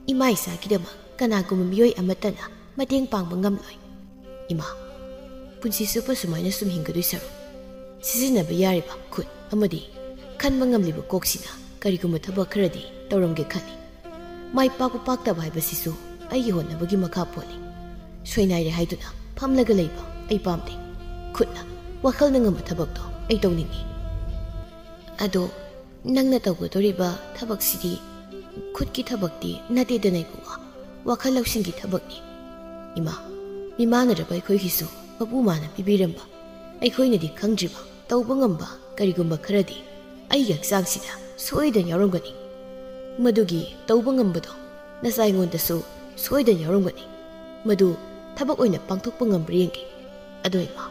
ꯏꯃꯥ ꯏꯆꯥꯒꯤꯗꯃꯛ ꯀꯅꯥꯒꯨꯝꯕ ꯃꯤꯑꯣꯏ ꯑꯃꯠꯇꯅ ꯃꯇꯦꯡ ꯄꯥꯡꯕ ꯉꯝꯂꯣꯏ꯫ ꯏꯃꯥ, ꯄꯨꯟꯁꯤ ꯆꯨꯞꯄ ꯁꯨꯃꯥꯏꯅ ꯁꯨꯝ ꯍꯤꯡꯒꯗꯣꯏ ꯁꯔꯨꯛ, ꯁꯤꯖꯤꯟꯅꯕ ꯌꯥꯔꯤꯕ ꯈꯨꯠ ꯑꯃꯗꯤ ꯈꯟꯕ ꯉꯝꯂꯤꯕ ꯀꯣꯛꯁꯤꯅ ꯀꯔꯤꯒꯨꯝꯕ ꯊꯕꯛ ꯈꯔꯗꯤ ꯇꯧꯔꯝꯒꯦ ꯈꯜꯂꯤ꯫ ꯃꯥꯏ ꯄꯥꯛꯄ ꯄꯥꯛꯇꯕ ꯍꯥꯏꯕꯁꯤꯁꯨ ꯑꯩꯒꯤ ꯍꯣꯠꯅꯕꯒꯤ ꯃꯈꯥ ꯄꯣꯜꯂꯤ꯫ ꯁꯣꯏꯅꯥꯏꯔꯦ ꯍꯥꯏꯗꯨꯅ ꯐꯝꯂꯒ ꯂꯩꯕ ꯑꯩ ꯄꯥꯝꯗꯦ꯫ ꯈꯨꯠꯅ, ꯋꯥꯈꯜꯅ ꯉꯝꯕ ꯊꯕꯛꯇꯣ ꯑꯩ ꯇꯧꯅꯤꯡꯏ꯫ ꯑꯗꯣ ꯅꯪꯅ ꯇꯧꯒꯗꯧꯔꯤꯕ ꯊꯕꯛꯁꯤꯗꯤ ꯈꯨꯠꯀꯤ ꯊꯕꯛꯇꯤ ꯅꯠꯇꯦꯗꯅ ꯏꯕꯨꯡꯉꯣ, ꯋꯥꯈꯜ ꯂꯧꯁꯤꯡꯒꯤ ꯊꯕꯛꯅꯤ꯫ ꯏꯃꯥ, ꯃꯤꯃꯥꯟꯅꯔꯕ ꯑꯩꯈꯣꯏꯒꯤꯁꯨ ꯃꯄꯨ ꯃꯥꯅ ꯄꯤꯕꯤꯔꯝꯕ, ꯑꯩꯈꯣꯏꯅꯗꯤ ꯈꯪꯗ꯭ꯔꯤꯕ ꯇꯧꯕ ꯉꯝꯕ ꯀꯔꯤꯒꯨꯝꯕ ꯈꯔꯗꯤ ꯑꯩꯒꯤ ꯍꯛꯆꯥꯡꯁꯤꯗ ꯁꯣꯏꯗꯅ ꯌꯥꯎꯔꯝꯒꯅꯤ꯫ ꯃꯗꯨꯒꯤ ꯇꯧꯕ ꯉꯝꯕꯗꯣ ꯅꯆꯥ ꯑꯩꯉꯣꯟꯗꯁꯨ ꯁꯣꯏꯗꯅ ꯌꯥꯎꯔꯝꯒꯅꯤ꯫ ꯃꯗꯨ ꯊꯕꯛ ꯑꯣꯏꯅ ꯄꯥꯡꯊꯣꯛꯄ ꯉꯝꯕ꯭ꯔꯥ ꯌꯦꯡꯒꯦ꯫ ꯑꯗꯣ ꯏꯃꯥ,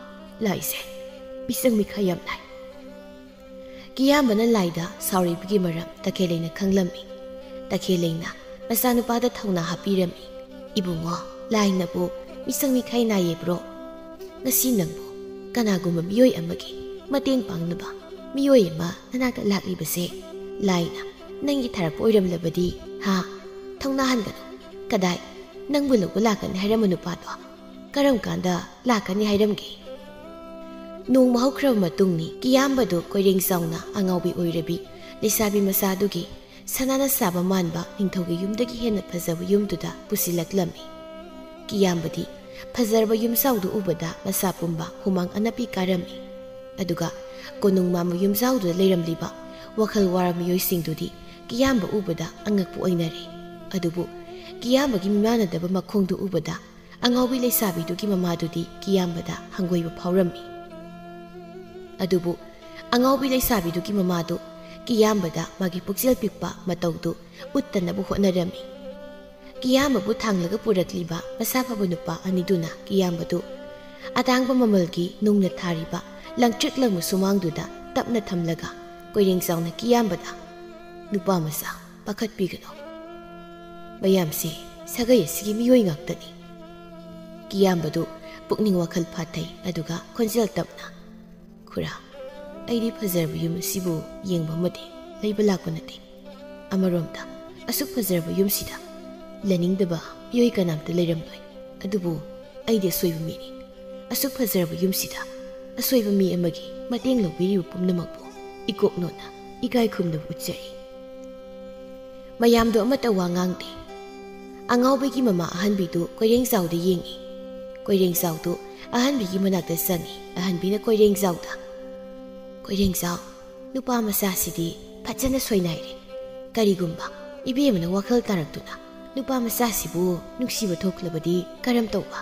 ꯂꯥꯏꯁꯦ ꯃꯤꯆꯪ ꯃꯤꯈꯥꯏ ꯌꯥꯝ ꯅꯥꯏ꯫ ꯀꯤꯌꯥꯝꯕꯅ ꯂꯥꯏꯗ ꯁꯥꯎꯔꯤꯕꯒꯤ ꯃꯔꯝ ꯇꯈꯦꯜꯂꯩꯅ ꯈꯪꯂꯝꯃꯤ꯫ ꯇꯈꯦꯜꯂꯩꯅ ꯃꯆꯥꯅꯨꯄꯥꯗ ꯊꯧꯅꯥ ꯍꯥꯞꯄꯤꯔꯝꯃꯤ꯫ "ꯏꯕꯨꯡꯉꯣ, ꯂꯥꯏꯅꯕꯨ ꯃꯤꯆꯪ ꯃꯤꯈꯥꯏ ꯅꯥꯏꯌꯦꯕ꯭ꯔꯣ? ꯉꯁꯤ ꯅꯪꯕꯨ ꯀꯅꯥꯒꯨꯝꯕ ꯃꯤꯑꯣꯏ ꯑꯃꯒꯤ ꯃꯇꯦꯡ ꯄꯥꯡꯅꯕ ꯃꯤꯑꯣꯏ ꯑꯃ ꯅꯅꯥꯛꯇ ꯂꯥꯛꯂꯤꯕꯁꯦ ꯂꯥꯏꯅ ꯅꯪꯒꯤ ꯊꯥꯔꯛꯄ ꯑꯣꯏꯔꯝꯂꯕꯗꯤ, ꯍꯥ? ꯊꯧꯅꯥ ꯍꯟꯒꯅꯨ꯫ ꯀꯗꯥꯏ? ꯅꯪꯕꯨ ꯂꯧꯕ ꯂꯥꯛꯀꯅꯤ ꯍꯥꯏꯔꯝꯕ ꯅꯨꯄꯥꯗꯣ ꯀꯔꯝ ꯀꯥꯟꯗ ꯂꯥꯛꯀꯅꯤ ꯍꯥꯏꯔꯝꯒꯦ?" ꯅꯣꯡꯃ ꯍꯧꯈ꯭ꯔꯕ ꯃꯇꯨꯡꯅꯤ꯫ ꯀꯤꯌꯥꯝꯕꯗꯨ ꯀꯣꯏꯔꯦꯡ ꯆꯥꯎꯅ ꯑꯉꯥꯎꯕꯤ ꯑꯣꯏꯔꯕꯤ ꯂꯩꯁꯥꯕꯤ ꯃꯆꯥꯗꯨꯒꯤ ꯁꯅꯥꯅ ꯁꯥꯕ ꯃꯥꯟꯕ ꯅꯤꯡꯊꯧꯒꯤ ꯌꯨꯝꯗꯒꯤ ꯍꯦꯟꯅ ꯐꯖꯕ ꯌꯨꯝꯗꯨꯗ ꯄꯨꯁꯤꯜꯂꯛꯂꯝꯃꯤ꯫ ꯀꯤꯌꯥꯝꯕꯗꯤ ꯐꯖꯔꯕ ꯌꯨꯝꯖꯥꯎꯗꯨ ꯎꯕꯗ ꯃꯁꯥ ꯄꯨꯝꯕ ꯍꯨꯃꯥꯡ ꯑꯅꯞꯄꯤ ꯀꯥꯔꯝꯃꯤ꯫ ꯑꯗꯨꯒ ꯀꯣꯅꯨꯡ ꯃꯥꯟꯕ ꯌꯨꯝꯖꯥꯎꯗꯨꯗ ꯂꯩꯔꯝꯂꯤꯕ ꯋꯥꯈꯜ ꯋꯥꯔꯕ ꯃꯤꯑꯣꯏꯁꯤꯡꯗꯨꯗꯤ ꯀꯤꯌꯥꯝꯕ ꯎꯕꯗ ꯑꯉꯛꯄ ꯑꯣꯏꯅꯔꯦ꯫ ꯑꯗꯨꯕꯨ ꯀꯤꯌꯥꯝꯕꯒꯤ ꯃꯤꯃꯥꯟꯅꯗꯕ ꯃꯈꯣꯡꯗꯨ ꯎꯕꯗ ꯑꯉꯥꯎꯕꯤ ꯂꯩꯁꯥꯕꯤꯗꯨꯒꯤ ꯃꯃꯥꯗꯨꯗꯤ ꯀꯤꯌꯥꯝꯕꯗ ꯍꯪꯒꯣꯏꯕ ꯐꯥꯎꯔꯝꯃꯤ꯫ ꯑꯗꯨꯕꯨ ꯑꯉꯥꯎꯕꯤ ꯂꯩꯁꯥꯕꯤꯗꯨꯒꯤ ꯃꯃꯥꯗꯨ ꯀꯤꯌꯥꯝꯕꯗ ꯃꯥꯒꯤ ꯄꯨꯛꯆꯦꯜ ꯄꯤꯛꯄ ꯃꯇꯧꯗꯨ ꯎꯠꯇꯅꯕ ꯍꯣꯠꯅꯔꯝꯃꯤ꯫ ꯀꯤꯌꯥꯝꯕꯕꯨ ꯊꯥꯡꯂꯒ ꯄꯨꯔꯛꯂꯤꯕ ꯃꯁꯥ ꯐꯕ ꯅꯨꯄꯥ ꯑꯅꯤꯗꯨꯅ ꯀꯤꯌꯥꯝꯕꯗꯨ ꯑꯇꯥꯡꯕ ꯃꯃꯜꯒꯤ ꯅꯨꯡꯅ ꯊꯥꯔꯤꯕ ꯂꯪꯇ꯭ꯔꯤꯛ ꯂꯪꯕ ꯁꯨꯃꯥꯡꯗꯨꯗ ꯇꯞꯅ ꯊꯝꯂꯒ ꯀꯣꯏꯔꯦꯡ ꯆꯥꯎꯅ ꯀꯤꯌꯥꯝꯕꯗ, "ꯅꯨꯄꯥ ꯃꯆꯥ, ꯄꯥꯈꯠꯄꯤꯒꯅꯨ꯫ ꯃꯌꯥꯝꯁꯤ ꯁꯥꯒꯩ ꯑꯁꯤꯒꯤ ꯃꯤꯑꯣꯏ ꯉꯥꯛꯇꯅꯤ꯫" ꯀꯤꯌꯥꯝꯕꯗꯨ ꯄꯨꯛꯅꯤꯡ ꯋꯥꯈꯜ ꯐꯥꯊꯩ, ꯑꯗꯨꯒ ꯈꯣꯟꯖꯦꯜ ꯇꯞꯅ, "ꯈꯨꯔꯥ, ꯑꯩꯗꯤ ꯐꯖꯔꯕ ꯌꯨꯝ ꯑꯁꯤꯕꯨ ꯌꯦꯡꯕ ꯑꯃꯗꯤ ꯂꯩꯕ ꯂꯥꯛꯄ ꯅꯠꯇꯦ꯫ ꯑꯃꯔꯣꯝꯗ, ꯑꯁꯨꯛ ꯐꯖꯔꯕ ꯌꯨꯝꯁꯤꯗ ꯂꯩꯅꯤꯡꯗꯕ ꯃꯤꯑꯣꯏ ꯀꯅꯥꯝꯇ ꯂꯩꯔꯝꯂꯣꯏ꯫ ꯑꯗꯨꯕꯨ ꯑꯩꯗꯤ ꯑꯁꯣꯏꯕ ꯃꯤꯅꯤ꯫ ꯑꯁꯨꯛ ꯐꯖꯔꯕ ꯌꯨꯝꯁꯤꯗ ꯑꯁꯣꯏꯕ ꯃꯤ ꯑꯃꯒꯤ ꯃꯇꯦꯡ ꯂꯧꯕꯤꯔꯤꯕ ꯄꯨꯝꯅꯃꯛꯄꯨ ꯏꯀꯣꯛ ꯅꯣꯟꯅ ꯏꯀꯥꯏ ꯈꯨꯝꯅꯕ ꯎꯠꯆꯔꯤ꯫" ꯃꯌꯥꯝꯗꯣ ꯑꯃꯠꯇ ꯋꯥ ꯉꯥꯡꯗꯦ꯫ ꯑꯉꯥꯎꯕꯒꯤ ꯃꯃꯥ ꯑꯍꯟꯕꯤꯗꯨ ꯀꯣꯏꯔꯦꯡꯖꯥꯎꯗ ꯌꯦꯡꯏ꯫ ꯀꯣꯏꯔꯦꯡꯖꯥꯎꯗꯨ ꯑꯍꯟꯕꯤꯒꯤ ꯃꯅꯥꯛꯇ ꯆꯪꯏ꯫ ꯑꯍꯟꯕꯤꯅ ꯀꯣꯏꯔꯦꯡꯖꯥꯎꯗ, "ꯀꯣꯏꯔꯦꯡꯖꯥꯎ, ꯅꯨꯄꯥ ꯃꯆꯥꯁꯤꯗꯤ ꯐꯖꯅ ꯁꯣꯏꯅꯥꯏꯔꯦ꯫ ꯀꯔꯤꯒꯨꯝꯕ ꯏꯕꯦꯝꯃꯅ ꯋꯥꯈꯜ ꯇꯥꯔꯛꯇꯨꯅ ꯅꯨꯄꯥ ꯃꯆꯥꯁꯤꯕꯨ ꯅꯨꯡꯁꯤꯕ ꯊꯣꯛꯂꯕꯗꯤ ꯀꯔꯝ ꯇꯧꯕ?"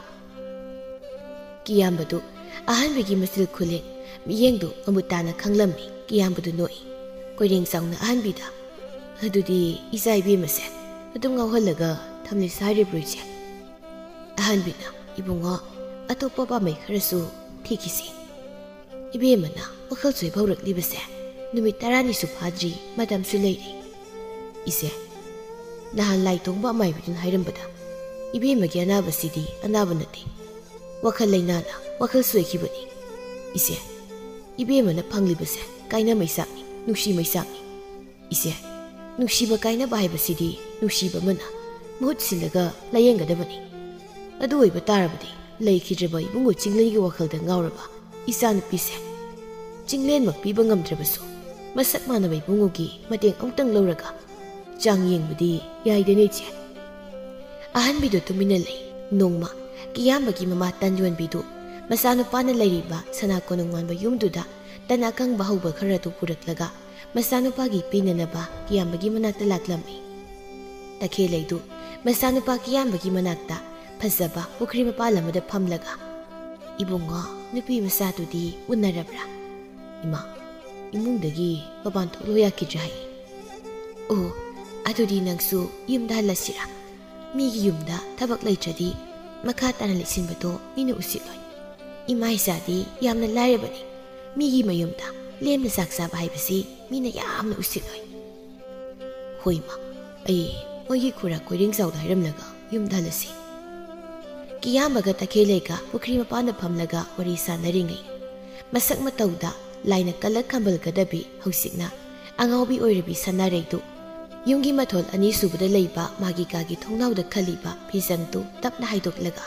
ꯀꯤꯌꯥꯝꯕꯗꯨ ꯑꯍꯟꯕꯤꯒꯤ ꯃꯆꯤꯜ ꯈꯨꯂꯦꯟ ꯃꯤꯠꯌꯦꯡꯗꯨ ꯃꯃꯨꯠ ꯇꯥꯅ ꯈꯪꯂꯝꯃꯤ꯫ ꯀꯤꯌꯥꯝꯕꯗꯨ ꯅꯣꯛꯏ꯫ ꯀꯣꯏꯔꯦꯡ ꯆꯥꯎꯅ ꯑꯍꯟꯕꯤꯗ, "ꯑꯗꯨꯗꯤ ꯏꯆꯥ ꯏꯕꯦꯝꯃꯁꯦ ꯑꯗꯨꯝ ꯉꯥꯎꯍꯜꯂꯒ ꯊꯝꯂꯤꯁꯤ ꯍꯥꯏꯔꯤꯕ꯭ꯔꯣ, ꯏꯆꯦ?" ꯑꯍꯟꯕꯤꯅ, "ꯏꯕꯨꯡꯉꯣ, ꯑꯇꯣꯞꯄ ꯄꯥꯝꯕꯩ ꯈꯔꯁꯨ ꯊꯤꯈꯤꯁꯤ꯫ ꯏꯕꯦꯝꯃꯅ ꯋꯥꯈꯜ ꯁꯣꯏꯕ ꯍꯧꯔꯛꯂꯤꯕꯁꯦ ꯅꯨꯃꯤꯠ ꯇꯔꯥꯅꯤꯁꯨ ꯐꯥꯗ꯭ꯔꯤ, ꯃꯇꯝꯁꯨ ꯂꯩꯔꯤ꯫ ꯏꯆꯦ, ꯅꯍꯥꯟ ꯂꯥꯏ ꯇꯣꯡꯕ ꯑꯃꯥꯏꯕꯤꯗꯨꯅ ꯍꯥꯏꯔꯝꯕꯗ ꯏꯕꯦꯝꯃꯒꯤ ꯑꯅꯥꯕꯁꯤꯗꯤ ꯑꯅꯥꯕ ꯅꯠꯇꯦ, ꯋꯥꯈꯜ ꯂꯩꯅꯥꯅ ꯋꯥꯈꯜ ꯁꯣꯏꯈꯤꯕꯅꯤ꯫ ꯏꯆꯦ, ꯏꯕꯦꯝꯃꯅ ꯐꯪꯂꯤꯕꯁꯦ ꯀꯥꯏꯅ ꯃꯩꯆꯥꯛꯅꯤ, ꯅꯨꯡꯁꯤ ꯃꯩꯆꯥꯛꯅꯤ꯫ ꯏꯆꯦ, ꯅꯨꯡꯁꯤꯕ ꯀꯥꯏꯅꯕ ꯍꯥꯏꯕꯁꯤꯗꯤ ꯅꯨꯡꯁꯤꯕ ꯑꯃꯅ ꯃꯍꯨꯠ ꯁꯤꯜꯂꯒ ꯂꯥꯌꯦꯡꯒꯗꯕꯅꯤ꯫ ꯑꯗꯨ ꯑꯣꯏꯕ ꯇꯥꯔꯕꯗꯤ ꯂꯩꯈꯤꯗ꯭ꯔꯕ ꯏꯕꯨꯡꯉꯣ ꯆꯤꯡꯂꯦꯟꯒꯤ ꯋꯥꯈꯜꯗ ꯉꯥꯎꯔꯕ ꯏꯆꯥꯅꯨꯄꯤꯁꯦ ꯆꯤꯡꯂꯦꯟꯃꯛ ꯄꯤꯕ ꯉꯝꯗ꯭ꯔꯕꯁꯨ ꯃꯁꯛ ꯃꯥꯟꯅꯕ ꯏꯕꯨꯡꯉꯣꯒꯤ ꯃꯇꯦꯡ ꯑꯃꯨꯛꯇꯪ ꯂꯧꯔꯒ ꯆꯥꯡ ꯌꯦꯡꯕꯗꯤ ꯌꯥꯏꯗꯅ, ꯏꯆꯦ?" ꯑꯍꯟꯕꯤꯗꯨ ꯇꯨꯃꯤꯟꯅ ꯂꯩ꯫ ꯅꯣꯡꯃ ꯀꯤꯌꯥꯝꯕꯒꯤ ꯃꯃꯥ ꯇꯟ ꯌꯣꯟꯕꯤꯗꯨ ꯃꯆꯥꯅꯨꯄꯥꯅ ꯂꯩꯔꯤꯕ ꯁꯅꯥ ꯀꯣꯅꯨꯡ ꯃꯥꯟꯕ ꯌꯨꯝꯗꯨꯗ ꯇꯟ ꯑꯀꯪꯕ ꯍꯧꯕ ꯈꯔꯗꯨ ꯄꯨꯔꯛꯂꯒ ꯃꯆꯥꯅꯨꯄꯥꯒꯤ ꯄꯤꯅꯅꯕ ꯀꯤꯌꯥꯝꯕꯒꯤ ꯃꯅꯥꯛꯇ ꯂꯥꯛꯂꯝꯃꯤ꯫ ꯇꯈꯦꯜꯂꯩꯗꯨ ꯃꯆꯥꯅꯨꯄꯥ ꯀꯤꯌꯥꯝꯕꯒꯤ ꯃꯅꯥꯛꯇ ꯐꯖꯕ ꯄꯨꯈ꯭ꯔꯤ ꯃꯄꯥꯜ ꯑꯃꯗ ꯐꯝꯂꯒ, "ꯏꯕꯨꯡꯉꯣ, ꯅꯨꯄꯤ ꯃꯆꯥꯗꯨꯗꯤ ꯎꯅꯔꯕ꯭ꯔꯥ? ꯏꯃꯥ, ꯏꯃꯨꯡꯗꯒꯤ ꯃꯄꯥꯟ ꯊꯣꯛꯂꯣ ꯌꯥꯈꯤꯗ꯭ꯔꯦ ꯍꯥꯏ꯫ ꯑꯣ, ꯑꯗꯨꯗꯤ ꯅꯪꯁꯨ ꯌꯨꯝꯗ ꯍꯜꯂꯁꯤꯔꯥ? ꯃꯤꯒꯤ ꯌꯨꯝꯗ ꯊꯕꯛ ꯂꯩꯇ꯭ꯔꯗꯤ ꯃꯈꯥ ꯇꯥꯅ ꯂꯩꯁꯤꯟꯕꯗꯣ ꯃꯤꯅ ꯎꯁꯤꯠꯂꯣꯏ꯫ ꯏꯃꯥ ꯏꯆꯥꯗꯤ ꯌꯥꯝꯅ ꯂꯥꯏꯔꯕꯅꯤ꯫ ꯃꯤꯒꯤ ꯃꯌꯨꯝꯗ ꯂꯦꯝꯅ ꯆꯥꯛ ꯆꯥꯕ ꯍꯥꯏꯕꯁꯤ ꯃꯤꯅ ꯌꯥꯝꯅ ꯎꯁꯤꯠꯂꯣꯏ꯫ ꯍꯣꯏ ꯃꯥ, ꯑꯩ ꯃꯣꯏꯒꯤ ꯈꯨꯔꯥ ꯀꯣꯏꯔꯦꯡꯖꯥꯎꯗ ꯍꯥꯏꯔꯝꯂꯒ ꯌꯨꯝꯗ ꯍꯜꯂꯁꯤ꯫ ꯀꯤꯌꯥꯝꯕꯒ ꯇꯈꯦꯜꯂꯩꯒ ꯄꯨꯈ꯭ꯔꯤ ꯃꯄꯥꯟꯗ ꯐꯝꯂꯒ ꯋꯥꯔꯤ ꯁꯥꯟꯅꯔꯤꯉꯩ, ꯃꯁꯛ ꯃꯇꯧꯗ ꯂꯥꯏꯅ ꯀꯜꯂ ꯈꯝꯕꯜꯒꯗꯕꯤ, ꯍꯧꯖꯤꯛꯅ ꯑꯉꯥꯎꯕꯤ ꯑꯣꯏꯔꯕꯤ ꯁꯅꯥꯔꯩꯗꯨ ꯌꯨꯝꯒꯤ ꯃꯊꯣꯜ ꯑꯅꯤꯁꯨꯕꯗ ꯂꯩꯕ ꯃꯥꯒꯤ ꯀꯥꯒꯤ ꯊꯣꯡꯅꯥꯎꯗ ꯈꯜꯂꯤꯕ ꯐꯤꯖꯪꯗꯨ ꯇꯞꯅ ꯍꯥꯏꯗꯣꯛꯂꯒ,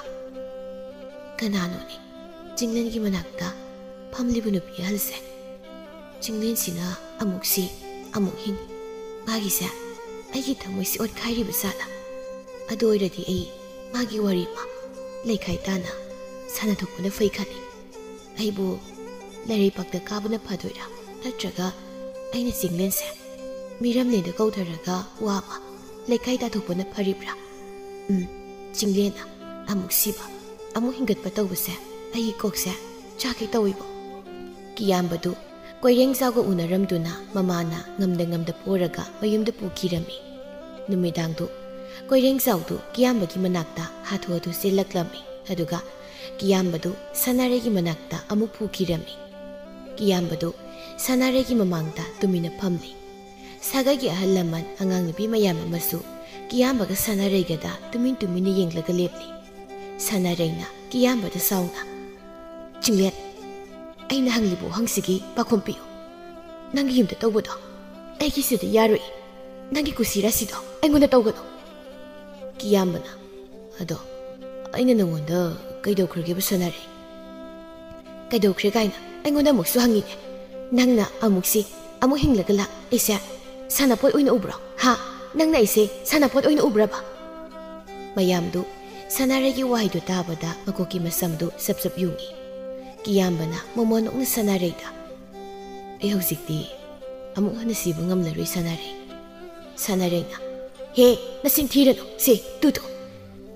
"ꯀꯅꯥꯅꯣꯅꯦ ꯆꯤꯡꯂꯦꯟꯒꯤ ꯃꯅꯥꯛꯇ ꯐꯝꯂꯤꯕ ꯅꯨꯄꯤ ꯑꯍꯜꯁꯦ? ꯆꯤꯡꯂꯦꯟꯁꯤꯅ ꯑꯃꯨꯛ ꯁꯤ, ꯑꯃꯨꯛ ꯍꯤꯡ꯫ ꯃꯥꯒꯤꯁꯦ ꯑꯩꯒꯤ ꯊꯃꯣꯏꯁꯤ ꯑꯣꯠꯈꯥꯏꯔꯤꯕ ꯖꯥꯠꯂ? ꯑꯗꯨ ꯑꯣꯏꯔꯗꯤ ꯑꯩ ꯃꯥꯒꯤ ꯋꯥꯔꯤ ꯑꯃ ꯂꯩꯈꯥꯏ ꯇꯥꯅ ꯁꯥꯟꯅꯊꯣꯛꯄꯅ ꯐꯩ ꯈꯜꯂꯤ꯫ ꯑꯩꯕꯨ ꯂꯩꯔꯩꯄꯥꯛꯇ ꯀꯥꯕꯅ ꯐꯗꯣꯏꯔꯥ? ꯅꯠꯇ꯭ꯔꯒ ꯑꯩꯅ ꯆꯤꯡꯂꯦꯟꯁꯦ ꯃꯤꯔꯝꯂꯦꯟꯗ ꯀꯧꯊꯔꯒ ꯋꯥ ꯑꯃ ꯂꯩꯈꯥꯏ ꯇꯥꯊꯣꯛꯄꯅ ꯐꯔꯤꯕ꯭ꯔꯥ? ꯎꯝ, ꯆꯤꯡꯂꯦꯟꯅ ꯑꯃꯨꯛ ꯁꯤꯕ, ꯑꯃꯨꯛ ꯍꯤꯡꯒꯠꯄ ꯇꯧꯕꯁꯦ ꯑꯩꯒꯤ ꯀꯣꯛꯁꯦ ꯆꯥꯛꯀꯦ ꯇꯧꯏꯕꯣ꯫" ꯀꯤꯌꯥꯝꯕꯗꯨ ꯀꯣꯏꯔꯦꯡꯖꯥꯎꯒ ꯎꯅꯔꯝꯗꯨꯅ ꯃꯃꯥꯅ ꯉꯝꯗ ꯉꯝꯗ ꯄꯣꯔꯒ ꯃꯌꯨꯝꯗ ꯄꯨꯈꯤꯔꯝꯃꯤ꯫ ꯅꯨꯃꯤꯗꯥꯡꯗꯨ ꯀꯣꯏꯔꯦꯡꯖꯥꯎꯗꯨ ꯀꯤꯌꯥꯝꯕꯒꯤ ꯃꯅꯥꯛꯇ ꯍꯥꯊꯨ ꯍꯥꯊꯨ ꯆꯦꯜꯂꯛꯂꯝꯃꯤ꯫ ꯑꯗꯨꯒ ꯀꯤꯌꯥꯝꯕꯗꯨ ꯁꯅꯥꯔꯩꯒꯤ ꯃꯅꯥꯛꯇ ꯑꯃꯨꯛ ꯄꯨꯈꯤꯔꯝꯃꯤ꯫ ꯀꯤꯌꯥꯝꯕꯗꯨ ꯁꯅꯥꯔꯩꯒꯤ ꯃꯃꯥꯡꯗ ꯇꯨꯃꯤꯟꯅ ꯐꯝꯂꯤ꯫ ꯁꯥꯒꯩꯒꯤ ꯑꯍꯜ ꯂꯃꯟ, ꯑꯉꯥꯡ ꯅꯨꯄꯤ ꯃꯌꯥꯝ ꯑꯃꯁꯨ ꯀꯤꯌꯥꯝꯕꯒ ꯁꯅꯥꯔꯩꯒꯗ ꯇꯨꯃꯤꯟ ꯇꯨꯃꯤꯟꯅ ꯌꯦꯡꯂꯒ ꯂꯦꯞꯂꯤ꯫ ꯁꯅꯥꯔꯩꯅ ꯀꯤꯌꯥꯝꯕꯗ ꯁꯥꯎꯅ, "ꯆꯤꯡꯂꯦꯟ, ꯑꯩꯅ ꯍꯪꯂꯤꯕ ꯋꯥꯍꯪꯁꯤꯒꯤ ꯄꯥꯎꯈꯨꯝ ꯄꯤꯌꯨ꯫ ꯅꯪꯒꯤ ꯌꯨꯝꯗ ꯇꯧꯕꯗꯣ ꯑꯩꯒꯤ ꯁꯤꯗ ꯌꯥꯔꯣꯏ꯫ ꯅꯪꯒꯤ ꯀꯨꯁꯤ ꯔꯥꯁꯤꯗꯣ ꯑꯩꯉꯣꯟꯗ ꯇꯧꯒꯅꯨ꯫" ꯀꯤꯌꯥꯝꯕꯅ, "ꯑꯗꯣ ꯑꯩꯅ ꯅꯉꯣꯟꯗ ꯀꯩꯗꯧꯈ꯭ꯔꯒꯦꯕ ꯁꯅꯥꯔꯩ? ꯀꯩꯗꯧꯈ꯭ꯔꯦ ꯀꯥꯏꯅ ꯑꯩꯉꯣꯟꯗ ꯑꯃꯨꯛꯁꯨ ꯍꯪꯉꯤꯅꯦ꯫ ꯅꯪꯅ ꯑꯃꯨꯛꯁꯤ ꯑꯃꯨꯛ ꯍꯤꯡꯂꯒ ꯂꯥꯛ ꯑꯩꯁꯦ ꯁꯥꯟꯅꯄꯣꯠ ꯑꯣꯏꯅ ꯎꯕ꯭ꯔꯣ? ꯍꯥ? ꯅꯪꯅ ꯑꯩꯁꯦ ꯁꯥꯟꯅꯄꯣꯠ ꯑꯣꯏꯅ ꯎꯕ꯭ꯔꯕ?" ꯃꯌꯥꯝꯗꯨ ꯁꯅꯥꯔꯩꯒꯤ ꯋꯥꯍꯩꯗꯨ ꯇꯥꯕꯗ ꯃꯀꯣꯛꯀꯤ ꯃꯁꯝꯗꯨ ꯁꯞ ꯁꯞ ꯌꯨꯡꯏ꯫ ꯀꯤꯌꯥꯝꯕꯅ ꯃꯣꯃꯣꯟ ꯅꯣꯛꯅ ꯁꯅꯥꯔꯩꯗ, "ꯑꯩ ꯍꯧꯖꯤꯛꯇꯤ ꯑꯃꯨꯛ ꯍꯟꯅ ꯁꯤꯕ ꯉꯝꯂꯔꯣꯏ ꯁꯅꯥꯔꯩ꯫" ꯁꯅꯥꯔꯩꯅ, "ꯍꯦ, ꯅꯆꯤꯟ ꯊꯤꯔꯅꯨ꯫ ꯁꯦ, ꯇꯨ ꯇꯨ꯫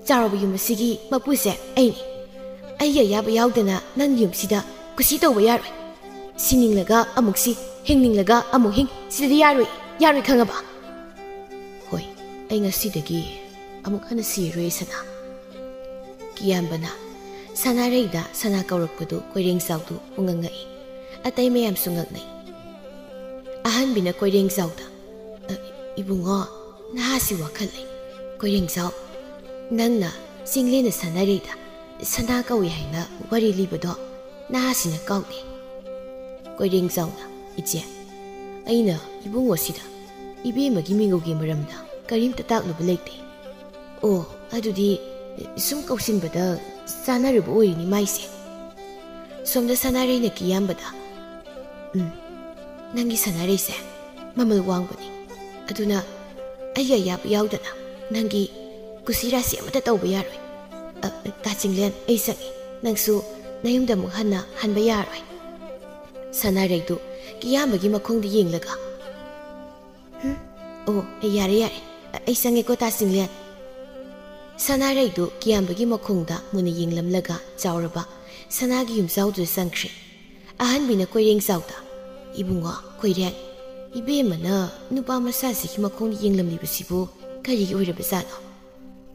ꯆꯥꯎꯔꯕ ꯌꯨꯝ ꯑꯁꯤꯒꯤ ꯃꯄꯨꯁꯦ ꯑꯩꯅꯤ꯫ ꯑꯩꯒꯤ ꯑꯌꯥꯕ ꯌꯥꯎꯗꯅ ꯅꯪꯒꯤ ꯌꯨꯝꯁꯤꯗ ꯀꯨꯁꯤ ꯇꯧꯕ ꯌꯥꯔꯣꯏ꯫ ꯁꯤꯅꯤꯡꯂꯒ ꯑꯃꯨꯛ ꯁꯤ, ꯍꯤꯡꯅꯤꯡꯂꯒ ꯑꯃꯨꯛ ꯍꯤꯡ, ꯁꯤꯗꯗꯤ ꯌꯥꯔꯣꯏ, ꯌꯥꯔꯣꯏ ꯈꯪꯉꯕ?" "ꯍꯣꯏ, ꯑꯩ ꯉꯁꯤꯗꯒꯤ ꯑꯃꯨꯛ ꯍꯟꯅ ꯁꯤꯔꯣꯏ ꯁꯅꯥ꯫ ꯀꯤꯌꯥꯝꯕꯅ ꯁꯅꯥꯔꯩꯗ ꯁꯅꯥ ꯀꯧꯔꯛꯄꯗꯨ ꯀꯣꯏꯔꯦꯡꯖꯥꯎꯗꯨ ꯄꯨꯡꯉꯛ ꯉꯛꯏ꯫ ꯑꯇꯩ ꯃꯌꯥꯝꯁꯨ ꯉꯛꯅꯩ꯫ ꯑꯍꯟꯕꯤꯅ ꯀꯣꯏꯔꯦꯡꯖꯥꯎꯗ, "ꯑ, ꯏꯕꯨꯡꯉꯣ, ꯅꯍꯥꯁꯤ ꯋꯥꯈꯜ ꯂꯩ꯫ ꯀꯣꯏꯔꯦꯡꯖꯥꯎ, ꯅꯪꯅ ꯆꯤꯡꯂꯦꯟꯅ ꯁꯅꯥꯔꯩꯗ ꯁꯅꯥ ꯀꯧꯏ ꯍꯥꯏꯅ ꯋꯥꯔꯤ ꯂꯤꯕꯗꯣ ꯅꯍꯥꯁꯤꯅ ꯀꯥꯎꯗꯦ꯫" ꯀꯣꯏꯔꯦꯡꯖꯥꯎꯅ, "ꯏꯆꯦ, ꯑꯩꯅ ꯏꯕꯨꯡꯉꯣꯁꯤꯗ ꯏꯕꯦꯝꯃꯒꯤ ꯃꯤꯡꯒꯧꯒꯤ ꯃꯔꯝꯗ ꯀꯔꯤꯝꯇ ꯇꯥꯛꯂꯨꯕ ꯂꯩꯇꯦ꯫ ꯑꯣ, ꯑꯗꯨꯗꯤ ꯁꯨꯝ ꯀꯧꯁꯤꯟꯕꯗ ꯆꯥꯟꯅꯔꯨꯕ ꯑꯣꯏꯔꯤꯅꯤ ꯃꯥꯏꯁꯦ꯫" ꯁꯣꯝꯗ ꯁꯅꯥꯔꯩꯅ ꯀꯤꯌꯥꯝꯕꯗ, "ꯎꯝ, ꯅꯪꯒꯤ ꯁꯅꯥꯔꯩꯁꯦ ꯃꯃꯜ ꯋꯥꯡꯕꯅꯤ꯫ ꯑꯗꯨꯅ ꯑꯩꯒꯤ ꯑꯌꯥꯕ ꯌꯥꯎꯗꯅ ꯅꯪꯒꯤ ꯀꯨꯁꯤ ꯔꯥꯁꯤ ꯑꯃꯠꯇ ꯇꯧꯕ ꯌꯥꯔꯣꯏ꯫ ꯑ, ꯇꯥ ꯆꯤꯡꯂꯦꯟ, ꯑꯩ ꯆꯪꯉꯤ꯫ ꯅꯪꯁꯨ ꯅꯌꯨꯝꯗ ꯑꯃꯨꯛ ꯍꯟꯅ ꯍꯟꯕ ꯌꯥꯔꯣꯏ꯫" ꯁꯅꯥꯔꯩꯗꯨ ꯀꯤꯌꯥꯝꯕꯒꯤ ꯃꯈꯣꯡꯗ ꯌꯦꯡꯂꯒ, "ꯍꯨꯝ? ꯑꯣ, ꯌꯥꯔꯦ, ꯌꯥꯔꯦ꯫ ꯑꯩ ꯆꯪꯉꯦꯀꯣ, ꯇꯥ ꯆꯤꯡꯂꯦꯟ꯫" ꯁꯅꯥꯔꯩꯗꯨ ꯀꯤꯌꯥꯝꯕꯒꯤ ꯃꯈꯣꯡꯗ ꯃꯨꯟꯅ ꯌꯦꯡꯂꯝꯂꯒ ꯆꯥꯎꯔꯕ ꯁꯅꯥꯒꯤ ꯌꯨꯝꯖꯥꯎꯗꯨꯗ ꯆꯪꯈ꯭ꯔꯦ꯫ ꯑꯍꯟꯕꯤꯅ ꯀꯣꯏꯔꯦꯡꯖꯥꯎꯗ, "ꯏꯕꯨꯡꯉꯣ ꯀꯣꯏꯔꯦꯡ, ꯏꯕꯦꯝꯃꯅ ꯅꯨꯄꯥ ꯃꯆꯥꯁꯤꯒꯤ ꯃꯈꯣꯡꯗ ꯌꯦꯡꯂꯝꯂꯤꯕꯁꯤꯕꯨ ꯀꯔꯤꯒꯤ ꯑꯣꯏꯔꯕꯖꯥꯠꯅꯣ?"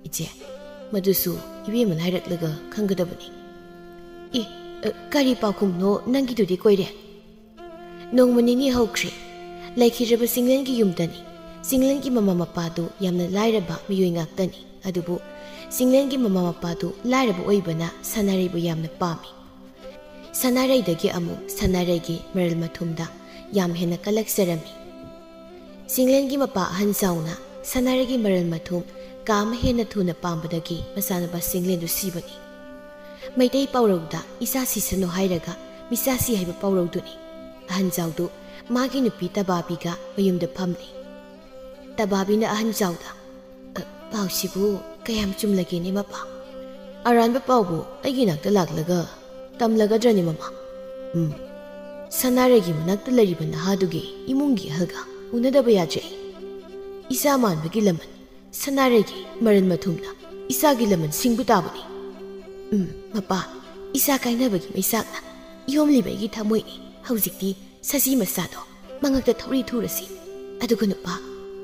"ꯏꯆꯦ, ꯃꯗꯨꯁꯨ ꯏꯕꯦꯝꯃꯅ ꯍꯥꯏꯔꯛꯂꯒ ꯈꯪꯒꯗꯕꯅꯤ꯫" "ꯑꯦ, ꯑ, ꯀꯔꯤ ꯄꯥꯎꯈꯨꯝꯅꯣ ꯅꯪꯒꯤꯗꯨꯗꯤ ꯀꯣꯏꯔꯦꯡ?" ꯅꯣꯡꯃ ꯅꯤꯅꯤ ꯍꯧꯈ꯭ꯔꯦ꯫ ꯂꯩꯈꯤꯗ꯭ꯔꯕ ꯆꯤꯡꯂꯦꯟꯒꯤ ꯌꯨꯝꯗꯅꯤ꯫ ꯆꯤꯡꯂꯦꯟꯒꯤ ꯃꯃꯥ ꯃꯄꯥꯗꯨ ꯌꯥꯝꯅ ꯂꯥꯏꯔꯕ ꯃꯤꯑꯣꯏ ꯉꯥꯛꯇꯅꯤ꯫ ꯑꯗꯨꯕꯨ ꯆꯤꯡꯂꯦꯟꯒꯤ ꯃꯃꯥ ꯃꯄꯥꯗꯨ ꯂꯥꯏꯔꯕ ꯑꯣꯏꯕꯅ ꯁꯅꯥꯔꯩꯕꯨ ꯌꯥꯝꯅ ꯄꯥꯝꯃꯤ꯫ ꯁꯅꯥꯔꯩꯗꯒꯤ ꯑꯃꯨꯛ ꯁꯅꯥꯔꯩꯒꯤ ꯃꯔꯜ ꯃꯊꯨꯝꯗ ꯌꯥꯝ ꯍꯦꯟꯅ ꯀꯜꯂꯛꯆꯔꯝꯃꯤ꯫ ꯆꯤꯡꯂꯦꯟꯒꯤ ꯃꯄꯥ ꯑꯍꯟ ꯖꯥꯎꯅ ꯁꯅꯥꯔꯩꯒꯤ ꯃꯔꯜ ꯃꯊꯨꯝ ꯀꯥ ꯑꯃ ꯍꯦꯟꯅ ꯊꯨꯅ ꯄꯥꯝꯕꯗꯒꯤ ꯃꯆꯥꯅꯨꯄꯥ ꯆꯤꯡꯂꯦꯟꯗꯨ ꯁꯤꯕꯅꯤ꯫ ꯃꯩꯇꯩ ꯄꯥꯎꯔꯧꯗ "ꯏꯆꯥ ꯁꯤꯁꯅꯨ ꯍꯥꯏꯔꯒ ꯃꯤꯆꯥ ꯁꯤ" ꯍꯥꯏꯕ ꯄꯥꯎꯔꯧꯗꯨꯅꯤ꯫ ꯑꯍꯟ ꯖꯥꯎꯗꯨ ꯃꯥꯒꯤ ꯅꯨꯄꯤ ꯇꯕꯥꯕꯤꯒ ꯃꯌꯨꯝꯗ ꯐꯝꯂꯤ꯫ ꯇꯕꯥꯕꯤꯅ ꯑꯍꯟ ꯖꯥꯎꯗ, "ꯑ, ꯄꯥꯎꯁꯤꯕꯨ ꯀꯌꯥꯝ ꯆꯨꯝꯂꯒꯦꯅꯦ ꯃꯄꯥ? ꯑꯔꯥꯟꯕ ꯄꯥꯎꯕꯨ ꯑꯩꯒꯤ ꯅꯥꯛꯇ ꯂꯥꯛꯂꯒ ꯇꯝꯂꯒꯗ꯭ꯔꯅꯦ ꯃꯃꯥ?" "ꯎꯝ, ꯁꯅꯥꯔꯩꯒꯤ ꯃꯅꯥꯛꯇ ꯂꯩꯔꯤꯕ ꯅꯍꯥꯗꯨꯒꯤ ꯏꯃꯨꯡꯒꯤ ꯑꯍꯜꯒ ꯎꯅꯗꯕ ꯌꯥꯗ꯭ꯔꯦ꯫ ꯏꯆꯥ ꯃꯥꯟꯕꯒꯤ ꯂꯃꯟ ꯁꯅꯥꯔꯩꯒꯤ ꯃꯔꯜ ꯃꯊꯨꯝꯅ ꯏꯆꯥꯒꯤ ꯂꯃꯟ ꯁꯤꯡꯕ ꯇꯥꯕꯅꯤ꯫ ꯎꯝ, ꯃꯄꯥ, ꯏꯆꯥ ꯀꯥꯏꯅꯕꯒꯤ ꯃꯩꯁꯥꯛꯅ ꯌꯣꯝꯂꯤꯕ ꯑꯩꯒꯤ ꯊꯃꯣꯏꯅꯤ꯫ ꯍꯧꯖꯤꯛꯇꯤ ꯁꯖꯤ ꯃꯆꯥꯗꯣ ꯃꯉꯛꯇ ꯊꯧꯔꯤ ꯊꯨꯔꯁꯤ꯫ ꯑꯗꯨꯒ ꯅꯨꯄꯥ,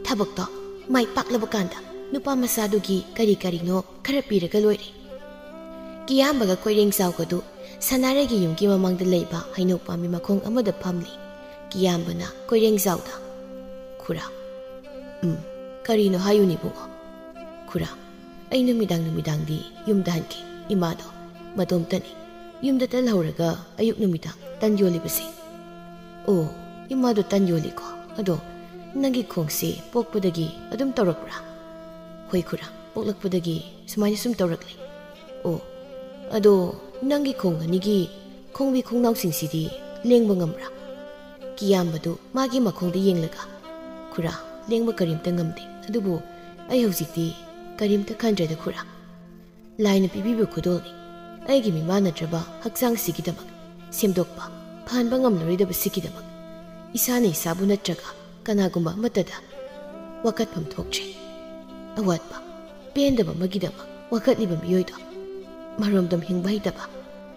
ꯊꯕꯛꯇꯣ ꯃꯥꯏ ꯄꯥꯛꯂꯕ ꯀꯥꯟꯗ ꯅꯨꯄꯥ ꯃꯆꯥꯗꯨꯒꯤ ꯀꯔꯤ ꯀꯔꯤꯅꯣ ꯈꯔ ꯄꯤꯔꯒ ꯂꯣꯏꯔꯦ꯫ ꯀꯤꯌꯥꯝꯕꯒ ꯀꯣꯏꯔꯦꯡꯖꯥꯎꯒꯗꯨ ꯁꯅꯥꯔꯩꯒꯤ ꯌꯨꯝꯒꯤ ꯃꯃꯥꯡꯗ ꯂꯩꯕ ꯍꯩꯅꯧ ꯄꯥꯝꯕꯤ ꯃꯈꯣꯡ ꯑꯃꯗ ꯐꯝꯂꯤ꯫ ꯀꯤꯌꯥꯝꯕꯅ ꯀꯣꯏꯔꯦꯡꯖꯥꯎꯗ, "ꯈꯨꯔꯥ꯫" "ꯎꯝ, ꯀꯔꯤꯅꯣ ꯍꯥꯏꯌꯨꯅꯦ ꯏꯕꯨꯡꯉꯣ?" "ꯈꯨꯔꯥ, ꯑꯩ ꯅꯨꯃꯤꯗꯥꯡ ꯅꯨꯃꯤꯗꯥꯡꯗꯤ ꯌꯨꯝꯗ ꯍꯟꯈꯤ꯫ ꯏꯃꯥꯗꯣ ꯃꯇꯣꯝꯇꯅꯤ꯫ ꯌꯨꯝꯗ ꯇꯜꯍꯧꯔꯒ ꯑꯌꯨꯛ ꯅꯨꯃꯤꯗꯥꯡ ꯇꯟ ꯌꯣꯜꯂꯤꯕꯁꯦ꯫" "ꯑꯣ, ꯏꯃꯥꯗꯣ ꯇꯟ ꯌꯣꯜꯂꯤꯀꯣ꯫ ꯑꯗꯣ ꯅꯪꯒꯤ ꯈꯣꯡꯁꯤ ꯄꯣꯛꯄꯗꯒꯤ ꯑꯗꯨꯝ ꯇꯧꯔꯛꯄ꯭ꯔꯥ?" "ꯍꯣꯏ ꯈꯨꯔꯥ, ꯄꯣꯛꯂꯛꯄꯗꯒꯤ ꯁꯨꯃꯥꯏꯅ ꯁꯨꯝ ꯇꯧꯔꯛꯂꯤ꯫" "ꯑꯣ, ꯑꯗꯣ ꯅꯪꯒꯤ ꯈꯣꯡ ꯑꯅꯤꯒꯤ ꯈꯣꯡꯕꯤ ꯈꯣꯡꯅꯥꯎꯁꯤꯡꯁꯤꯗꯤ ꯂꯦꯡꯕ ꯉꯝꯕ꯭ꯔꯥ?" ꯀꯤꯌꯥꯝꯕꯗꯨ ꯃꯥꯒꯤ ꯃꯈꯣꯡꯗ ꯌꯦꯡꯂꯒ, "ꯈꯨꯔꯥ, ꯂꯦꯡꯕ ꯀꯔꯤꯝꯇ ꯉꯝꯗꯦ꯫ ꯑꯗꯨꯕꯨ ꯑꯩ ꯍꯧꯖꯤꯛꯇꯤ ꯀꯔꯤꯝꯇ ꯈꯟꯗ꯭ꯔꯦꯗ ꯈꯨꯔꯥ꯫ ꯂꯥꯏꯅ ꯄꯤꯕꯤꯕ ꯈꯨꯗꯣꯜꯅꯤ꯫ ꯑꯩꯒꯤ ꯃꯤꯃꯥꯟꯅꯗ꯭ꯔꯕ ꯍꯛꯆꯥꯡꯁꯤꯒꯤꯗꯃꯛ ꯁꯦꯝꯗꯣꯛꯄ, ꯐꯍꯟꯕ ꯉꯝꯂꯔꯣꯏꯗꯕꯁꯤꯒꯤꯗꯃꯛ ꯏꯁꯥꯅ ꯏꯁꯥꯕꯨ ꯅꯠꯇ꯭ꯔꯒ ꯀꯅꯥꯒꯨꯝꯕ ꯑꯃꯠꯇꯗ ꯋꯥꯀꯠꯐꯝ ꯊꯣꯛꯇ꯭ꯔꯦ꯫ ꯑꯋꯥꯠꯄ, ꯄꯦꯟꯗꯕ ꯑꯃꯒꯤꯗꯃꯛ ꯋꯥꯀꯠꯂꯤꯕ ꯃꯤꯑꯣꯏꯗꯣ ꯃꯔꯣꯝꯗꯣꯝ ꯍꯤꯡꯕ ꯍꯩꯇꯕ,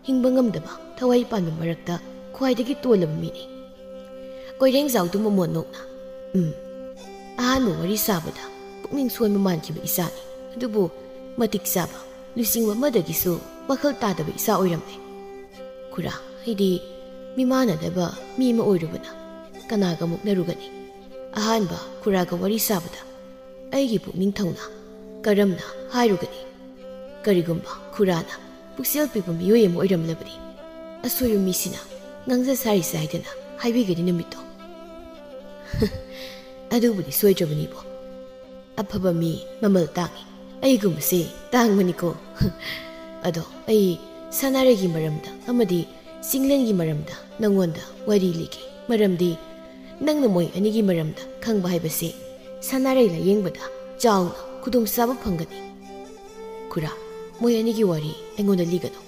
ꯍꯤꯡꯕ ꯉꯝꯗꯕ, ꯊꯋꯥꯏ ꯄꯥꯟꯕ ꯃꯔꯛꯇ ꯈ꯭ꯋꯥꯏꯗꯒꯤ ꯇꯣꯜꯂꯕ ꯃꯤꯅꯤ꯫" ꯀꯣꯏꯔꯦꯡꯖꯥꯎꯗꯨ ꯃꯃꯣꯟ ꯅꯣꯛꯅ, "ꯎꯝ, ꯑꯍꯥꯟꯕ ꯋꯥꯔꯤ ꯁꯥꯕꯗ ꯄꯨꯛꯅꯤꯡ ꯁꯣꯟꯕ ꯃꯥꯟꯈꯤꯕ ꯏꯆꯥꯅꯤ꯫ ꯑꯗꯨꯕꯨ ꯃꯇꯤꯛ ꯆꯥꯕ, ꯂꯨꯆꯤꯡꯕ ꯑꯃꯗꯒꯤꯁꯨ ꯋꯥꯈꯜ ꯇꯥꯗꯕ ꯏꯆꯥ ꯑꯣꯏꯔꯝꯂꯦ꯫ ꯈꯨꯔꯥ, ꯑꯩꯗꯤ ꯃꯤꯃꯥꯟꯅꯗꯕ ꯃꯤ ꯑꯃ ꯑꯣꯏꯔꯨꯕꯅ ꯀꯅꯥꯒ ꯃꯨꯛꯅꯔꯨꯒꯅꯤ? ꯑꯍꯥꯟꯕ ꯈꯨꯔꯥꯒ ꯋꯥꯔꯤ ꯁꯥꯕꯗ ꯑꯩꯒꯤ ꯄꯨꯛꯅꯤꯡ ꯊꯧꯅ ꯀꯔꯝꯅ ꯍꯥꯏꯔꯨꯒꯅꯤ? ꯀꯔꯤꯒꯨꯝꯕ ꯈꯨꯔꯥꯅ ꯄꯨꯛꯆꯦꯜ ꯄꯤꯛꯄ ꯃꯤꯑꯣꯏ ꯑꯃ ꯑꯣꯏꯔꯝꯂꯕꯗꯤ, ꯑꯁꯣꯏꯕ ꯃꯤꯁꯤꯅ ꯉꯥꯡꯖ ꯁꯥꯔꯤꯁꯦ ꯍꯥꯏꯗꯅ ꯍꯥꯏꯕꯤꯒꯅꯤ ꯅꯨꯃꯤꯠꯇꯣ꯫" "ꯑꯗꯨꯕꯨꯗꯤ ꯁꯣꯏꯗ꯭ꯔꯕꯅꯤꯕꯣ꯫ ꯑꯐꯕ ꯃꯤ ꯃꯃꯜ ꯇꯥꯡꯉꯤ꯫ ꯑꯩꯒꯨꯝꯕꯁꯦ ꯇꯥꯡꯕꯅꯤꯀꯣ꯫" "ꯑꯗꯣ ꯑꯩ ꯁꯅꯥꯔꯩꯒꯤ ꯃꯔꯝꯗ ꯑꯃꯗꯤ ꯆꯤꯡꯂꯦꯟꯒꯤ ꯃꯔꯝꯗ ꯅꯪꯉꯣꯟꯗ ꯋꯥꯔꯤ ꯂꯤꯒꯦ꯫ ꯃꯔꯝꯗꯤ ꯅꯪꯅ ꯃꯣꯏ ꯑꯅꯤꯒꯤ ꯃꯔꯝꯗ ꯈꯪꯕ ꯍꯥꯏꯕꯁꯦ ꯁꯅꯥꯔꯩ ꯂꯥꯌꯦꯡꯕꯗ ꯆꯥꯎꯅ ꯈꯨꯗꯣꯡꯆꯥꯕ ꯐꯪꯒꯅꯤ꯫" "ꯈꯨꯔꯥ, ꯃꯣꯏ ꯑꯅꯤꯒꯤ ꯋꯥꯔꯤ ꯑꯩꯉꯣꯟꯗ ꯂꯤꯒꯅꯨ꯫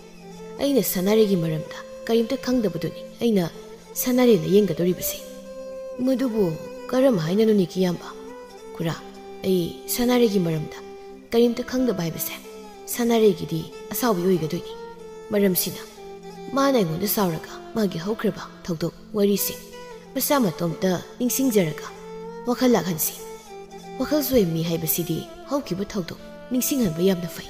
ꯑꯩꯅ ꯁꯅꯥꯔꯩꯒꯤ ꯃꯔꯝꯗ ꯀꯔꯤꯝꯇ ꯈꯪꯗꯕꯗꯨꯅꯤ ꯑꯩꯅ ꯁꯅꯥꯔꯩ ꯂꯥꯌꯦꯡꯒꯗꯧꯔꯤꯕꯁꯦ꯫" "ꯃꯗꯨꯕꯨ ꯀꯔꯝ ꯍꯥꯏꯅꯅꯣꯅꯦ ꯀꯤꯌꯥꯝꯕ?" "ꯈꯨꯔꯥ, ꯑꯩ ꯁꯅꯥꯔꯩꯒꯤ ꯃꯔꯝꯗ ꯀꯔꯤꯝꯇ ꯈꯪꯗꯕ ꯍꯥꯏꯕꯁꯦ ꯁꯅꯥꯔꯩꯒꯤꯗꯤ ꯑꯁꯥꯎꯕꯤ ꯑꯣꯏꯒꯗꯣꯏꯅꯤ꯫ ꯃꯔꯝꯁꯤꯅ ꯃꯥꯅ ꯑꯩꯉꯣꯟꯗ ꯁꯥꯎꯔꯒ ꯃꯥꯒꯤ ꯍꯧꯈ꯭ꯔꯕ ꯊꯧꯗꯣꯛ ꯋꯥꯔꯤꯁꯤꯡ ꯃꯁꯥ ꯃꯇꯣꯝꯇ ꯅꯤꯡꯁꯤꯡꯖꯔꯒ ꯋꯥꯈꯜ ꯂꯥꯛꯍꯟꯁꯤ꯫ ꯋꯥꯈꯜ ꯁꯣꯏꯍꯟꯕ ꯃꯤ ꯍꯥꯏꯕꯁꯤꯗꯤ ꯍꯧꯈꯤꯕ ꯊꯧꯗꯣꯛ ꯅꯤꯡꯁꯤꯡꯍꯟꯕ ꯌꯥꯝꯅ ꯐꯩ꯫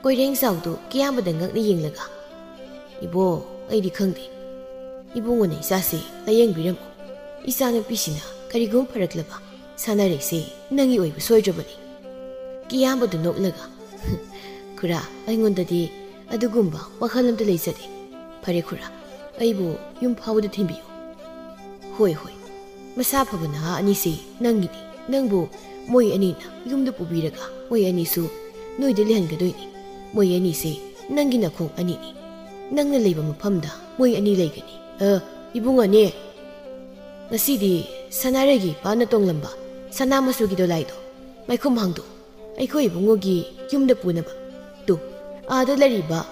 ꯀꯣꯏꯔꯦꯡꯖꯥꯎꯗꯨ ꯀꯤꯌꯥꯝꯕꯗ ꯉꯛꯅ ꯌꯦꯡꯂꯒ, "ꯏꯕꯣ, ꯑꯩꯗꯤ ꯈꯪꯗꯦ꯫ ꯏꯕꯨꯡꯉꯣꯅ ꯏꯆꯥꯁꯦ ꯂꯥꯌꯦꯡꯕꯤꯔꯝꯃꯨ꯫ ꯏꯆꯥꯅꯨꯄꯤꯁꯤꯅ ꯀꯔꯤꯒꯨꯝꯕ ꯐꯔꯛꯂꯕ ꯁꯥꯟꯅꯔꯩꯁꯦ ꯅꯪꯒꯤ ꯑꯣꯏꯕ ꯁꯣꯏꯗ꯭ꯔꯕꯅꯤ꯫" ꯀꯤꯌꯥꯝꯕꯗꯨ ꯅꯣꯛꯂꯒ, "ꯈꯨꯔꯥ, ꯑꯩꯉꯣꯟꯗꯗꯤ ꯑꯗꯨꯒꯨꯝꯕ ꯋꯥꯈꯜ ꯑꯝꯇ ꯂꯩꯖꯗꯦ꯫ ꯐꯔꯦ ꯈꯨꯔꯥ, ꯑꯩꯕꯨ ꯌꯨꯝ ꯐꯥꯎꯕꯗ ꯊꯤꯟꯕꯤꯌꯨ꯫" "ꯍꯣꯏ, ꯍꯣꯏ꯫ ꯃꯁꯥ ꯐꯕ ꯅꯍꯥ ꯑꯅꯤꯁꯤ ꯅꯪꯒꯤꯅꯤ꯫ ꯅꯪꯕꯨ ꯃꯣꯏ ꯑꯅꯤꯅ ꯌꯨꯝꯗ ꯄꯨꯕꯤꯔꯒ ꯃꯣꯏ ꯑꯅꯤꯁꯨ ꯅꯣꯏꯗ ꯂꯩꯍꯟꯒꯗꯣꯏꯅꯤ꯫ ꯃꯣꯏ ꯑꯅꯤꯁꯤ ꯅꯪꯒꯤ ꯅꯈꯣꯡ ꯑꯅꯤꯅꯤ꯫ ꯅꯪꯅ ꯂꯩꯕ ꯃꯐꯝꯗ ꯃꯣꯏ ꯑꯅꯤ ꯂꯩꯒꯅꯤ꯫" "ꯑ, ꯏꯕꯨꯡꯉꯣꯅꯦ, ꯉꯁꯤꯗꯤ ꯁꯅꯥꯔꯩꯒꯤ ꯏꯄꯥꯅ ꯇꯣꯡꯂꯝꯕ ꯁꯅꯥ ꯃꯆꯨꯒꯤ ꯗꯣꯂꯥꯏꯗꯣ ꯃꯥꯏꯈꯨꯝ ꯍꯥꯡꯗꯣꯛꯎ꯫ ꯑꯩꯈꯣꯏ ꯏꯕꯨꯡꯉꯣꯒꯤ ꯌꯨꯝꯗ ꯄꯨꯅꯕ꯫ ꯇꯨ, ꯑꯥꯗ ꯂꯩꯔꯤꯕ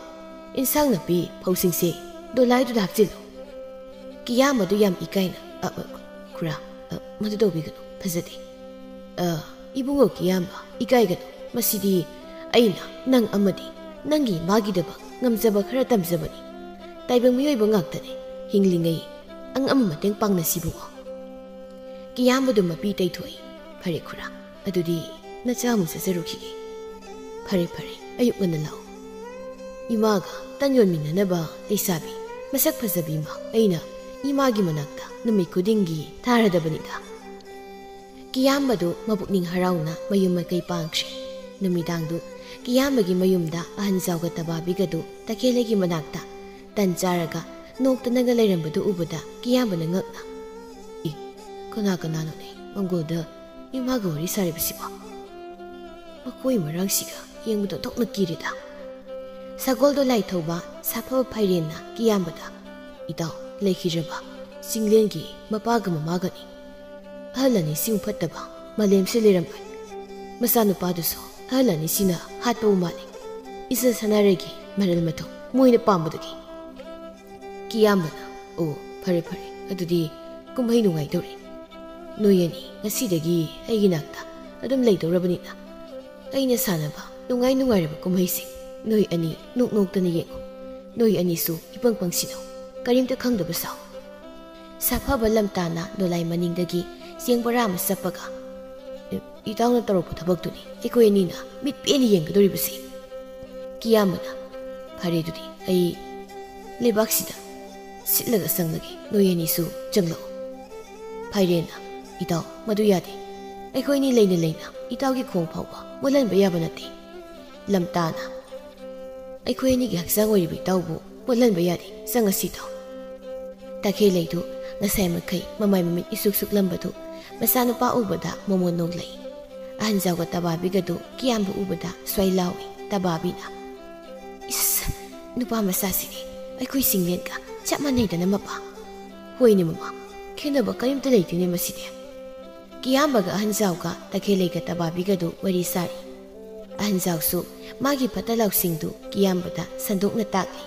ꯏꯟꯁꯥꯡ ꯅꯥꯄꯤ ꯐꯧꯁꯤꯡꯁꯦ ꯗꯣꯂꯥꯏꯗꯨꯗ ꯍꯥꯞꯆꯤꯜꯂꯨ꯫" ꯀꯤꯌꯥꯝꯕꯗꯨ ꯌꯥꯝ ꯏꯀꯥꯏꯅ, "ꯑ, ꯑ, ꯈꯨꯔꯥ, ꯑ, ꯃꯗꯨ ꯇꯧꯕꯤꯒꯅꯨ, ꯐꯖꯗꯦ꯫" "ꯑ, ꯏꯕꯨꯡꯉꯣ ꯀꯤꯌꯥꯝꯕ, ꯏꯀꯥꯏꯒꯅꯨ꯫ ꯃꯁꯤꯗꯤ ꯑꯩꯅ ꯅꯪ ꯑꯃꯗꯤ ꯅꯪꯒꯤ ꯏꯃꯥꯒꯤꯗꯃꯛ ꯉꯝꯖꯕ ꯈꯔ ꯇꯝꯖꯕꯅꯤ꯫ ꯇꯥꯏꯕꯪ ꯃꯤꯑꯣꯏꯕ ꯉꯥꯛꯇꯅꯤ꯫ ꯍꯤꯡꯂꯤꯉꯩ ꯑꯉꯝꯕ ꯃꯇꯦꯡ ꯄꯥꯡꯅꯁꯤ ꯏꯕꯨꯡꯉꯣ꯫" ꯀꯤꯌꯥꯝꯕꯗꯨ ꯃꯄꯤ ꯇꯩꯊꯣꯛꯏ꯫ "ꯐꯔꯦ ꯈꯨꯔꯥ, ꯑꯗꯨꯗꯤ ꯅꯆꯥ ꯑꯃꯨꯛ ꯆꯠꯆꯔꯨꯈꯤꯒꯦ꯫" "ꯐꯔꯦ, ꯐꯔꯦ, ꯑꯌꯨꯛ ꯉꯟꯅ ꯂꯥꯛꯎ꯫" ꯏꯃꯥꯒ ꯇꯟ ꯌꯣꯟꯃꯤꯟꯅꯅꯕ ꯂꯩꯁꯥꯕꯤ ꯃꯁꯛ ꯐꯖꯕꯤ ꯑꯃ ꯑꯩꯅ ꯏꯃꯥꯒꯤ ꯃꯅꯥꯛꯇ ꯅꯨꯃꯤꯠ ꯈꯨꯗꯤꯡꯒꯤ ꯊꯥꯔꯗꯕꯅꯤꯗ꯫ ꯀꯤꯌꯥꯝꯕꯗꯨ ꯃꯄꯨꯛꯅꯤꯡ ꯍꯔꯥꯎꯅ ꯃꯌꯨꯝ ꯃꯥꯏꯀꯩ ꯄꯥꯡꯈ꯭ꯔꯦ꯫ ꯅꯨꯃꯤꯗꯥꯡꯗꯨ ꯀꯤꯌꯥꯝꯕꯒꯤ ꯃꯌꯨꯝꯗ ꯑꯍꯟ ꯖꯥꯎꯒ ꯇꯕꯥꯕꯤꯒꯗꯨ ꯇꯈꯦꯜꯂꯩꯒꯤ ꯃꯅꯥꯛꯇ ꯇꯟ ꯆꯥꯔꯒ ꯅꯣꯛꯇꯅꯒ ꯂꯩꯔꯝꯕꯗꯨ ꯎꯕꯗ ꯀꯤꯌꯥꯝꯕꯅ ꯉꯛꯅ, "ꯏ, ꯀꯅꯥ ꯀꯅꯥꯅꯣꯅꯦ ꯃꯪꯒꯣꯜꯗ ꯏꯃꯥꯒ ꯋꯥꯔꯤ ꯁꯥꯔꯤꯕꯁꯤꯕꯣ? ꯃꯈꯣꯏ ꯃꯔꯥꯡꯁꯤꯒ ꯌꯦꯡꯕꯗ ꯑꯣꯟꯊꯣꯛꯅ ꯀꯤꯔꯦꯗ꯫" ꯁꯒꯣꯜꯗꯣ ꯂꯥꯏꯊꯧꯕ ꯁꯥꯐꯕ ꯐꯥꯏꯔꯦꯟꯅ ꯀꯤꯌꯥꯝꯕꯗ, "ꯏꯇꯥꯎ, ꯂꯩꯈꯤꯗ꯭ꯔꯕ ꯆꯤꯡꯂꯦꯟꯒꯤ ꯃꯄꯥꯒ ꯃꯃꯥꯒꯅꯤ꯫ ꯑꯍꯜ ꯑꯅꯤ ꯁꯤꯡ ꯐꯠꯇꯕ ꯃꯥꯂꯦꯝꯁꯤ ꯂꯩꯔꯝꯂꯣꯏ꯫ ꯃꯆꯥꯅꯨꯄꯥꯗꯨꯁꯨ ꯑꯍꯜ ꯑꯅꯤꯁꯤꯅ ꯍꯥꯠꯄꯕꯨ ꯃꯥꯜꯂꯤ꯫ ꯏꯆꯟ ꯁꯅꯥꯔꯩꯒꯤ ꯃꯔꯜ ꯃꯊꯨꯝ ꯃꯣꯏꯅ ꯄꯥꯝꯕꯗꯨꯒꯤ꯫" ꯀꯤꯌꯥꯝꯕꯅ, "ꯑꯣ, ꯐꯔꯦ ꯐꯔꯦ, ꯑꯗꯨꯗꯤ ꯀꯨꯝꯍꯩ ꯅꯨꯡꯉꯥꯏꯗꯧꯔꯤ꯫ ꯅꯣꯏ ꯑꯅꯤ ꯉꯁꯤꯗꯒꯤ ꯑꯩꯒꯤ ꯅꯥꯛꯇ ꯑꯗꯨꯝ ꯂꯩꯗꯧꯔꯕꯅꯤꯅ ꯑꯩꯅ ꯁꯥꯟꯅꯕ ꯅꯨꯡꯉꯥꯏ ꯅꯨꯡꯉꯥꯏꯔꯕ ꯀꯨꯝꯍꯩꯁꯤꯡ ꯅꯣꯏ ꯑꯅꯤ ꯅꯣꯛ ꯅꯣꯛꯇꯅ ꯌꯦꯡꯉꯨ꯫ ꯅꯣꯏ ꯑꯅꯤꯁꯨ ꯏꯄꯪ ꯄꯪꯁꯤꯟꯅꯧ, ꯀꯔꯤꯝꯇ ꯈꯪꯗꯕ ꯁꯥꯎ꯫" ꯁꯥꯐꯕ ꯂꯝꯇꯥꯅ ꯗꯣꯂꯥꯏ ꯃꯅꯤꯡꯗꯒꯤ ꯆꯦꯡ ꯕꯣꯔꯥ ꯑꯃ ꯆꯞꯄꯒ, "ꯑꯦ, ꯏꯇꯥꯎꯅ ꯇꯧꯔꯛꯄ ꯊꯕꯛꯇꯨꯅꯤ ꯑꯩꯈꯣꯏ ꯑꯅꯤꯅ ꯃꯤꯠ ꯄꯦꯟꯅ ꯌꯦꯡꯒꯗꯧꯔꯤꯕꯁꯤ꯫ ꯀꯤꯌꯥꯝꯕꯅ, "ꯐꯔꯦ, ꯑꯗꯨꯗꯤ ꯑꯩ ꯂꯩꯕꯥꯛꯁꯤꯗ ꯁꯤꯠꯂꯒ ꯆꯪꯂꯒꯦ, ꯅꯣꯏ ꯑꯅꯤꯁꯨ ꯆꯪꯂꯛꯎ꯫" ꯐꯥꯏꯔꯦꯟꯅ, "ꯏꯇꯥꯎ, ꯃꯗꯨ ꯌꯥꯗꯦ꯫ ꯑꯩꯈꯣꯏ ꯑꯅꯤ ꯂꯩꯅ ꯂꯩꯅ ꯏꯇꯥꯎꯒꯤ ꯈꯣꯡ ꯐꯥꯎꯕ ꯃꯣꯠꯍꯟꯕ ꯌꯥꯕ ꯅꯠꯇꯦ꯫" ꯂꯝꯇꯥꯅ, "ꯑꯩꯈꯣꯏ ꯑꯅꯤꯒꯤ ꯍꯛꯆꯥꯡ ꯑꯣꯏꯔꯤꯕ ꯏꯇꯥꯎꯕꯨ ꯃꯣꯠꯍꯟꯕ ꯌꯥꯗꯦ, ꯆꯪꯉꯁꯤ ꯏꯇꯥꯎ꯫" ꯇꯈꯦꯜꯂꯩꯗꯨ ꯉꯁꯥꯏ ꯃꯈꯩ ꯃꯃꯥꯏ ꯃꯃꯤꯠ ꯏꯁꯨꯛ ꯁꯨꯛꯂꯝꯕꯗꯨ ꯃꯆꯥꯅꯨꯄꯥ ꯎꯕꯗ ꯃꯃꯣꯟ ꯅꯣꯡꯂꯩ꯫ ꯑꯍꯟꯖꯥꯎꯒ ꯇꯕꯥꯕꯤꯒꯗꯨ ꯀꯤꯌꯥꯝꯕ ꯎꯕꯗ ꯁ꯭ꯋꯥꯏ ꯂꯥꯎꯏ꯫ ꯇꯕꯥꯕꯤꯅ, "ꯏꯁ, ꯅꯨꯄꯥ ꯃꯆꯥꯁꯤꯗꯤ ꯑꯩꯈꯣꯏ ꯁꯤꯡꯂꯦꯟꯒ ꯆꯞ ꯃꯥꯟꯅꯩꯗꯅ ꯃꯄꯥ꯫" "ꯍꯣꯏꯅꯦ ꯃꯃꯥ, ꯈꯦꯠꯅꯕ ꯀꯔꯤꯝꯇ ꯂꯩꯇꯦꯅꯦ ꯃꯁꯤꯗꯤ꯫" ꯀꯤꯌꯥꯝꯕꯒ ꯑꯍꯟꯖꯥꯎꯒ ꯇꯈꯦꯜꯂꯩꯒ ꯇꯕꯥꯕꯤꯒꯗꯨ ꯋꯥꯔꯤ ꯁꯥꯔꯤ꯫ ꯑꯍꯟꯖꯥꯎꯁꯨ ꯃꯥꯒꯤ ꯐꯠꯇ ꯂꯥꯎꯁꯤꯡꯗꯨ ꯀꯤꯌꯥꯝꯕꯗ ꯁꯟꯗꯣꯛꯅ ꯇꯥꯛꯂꯤ꯫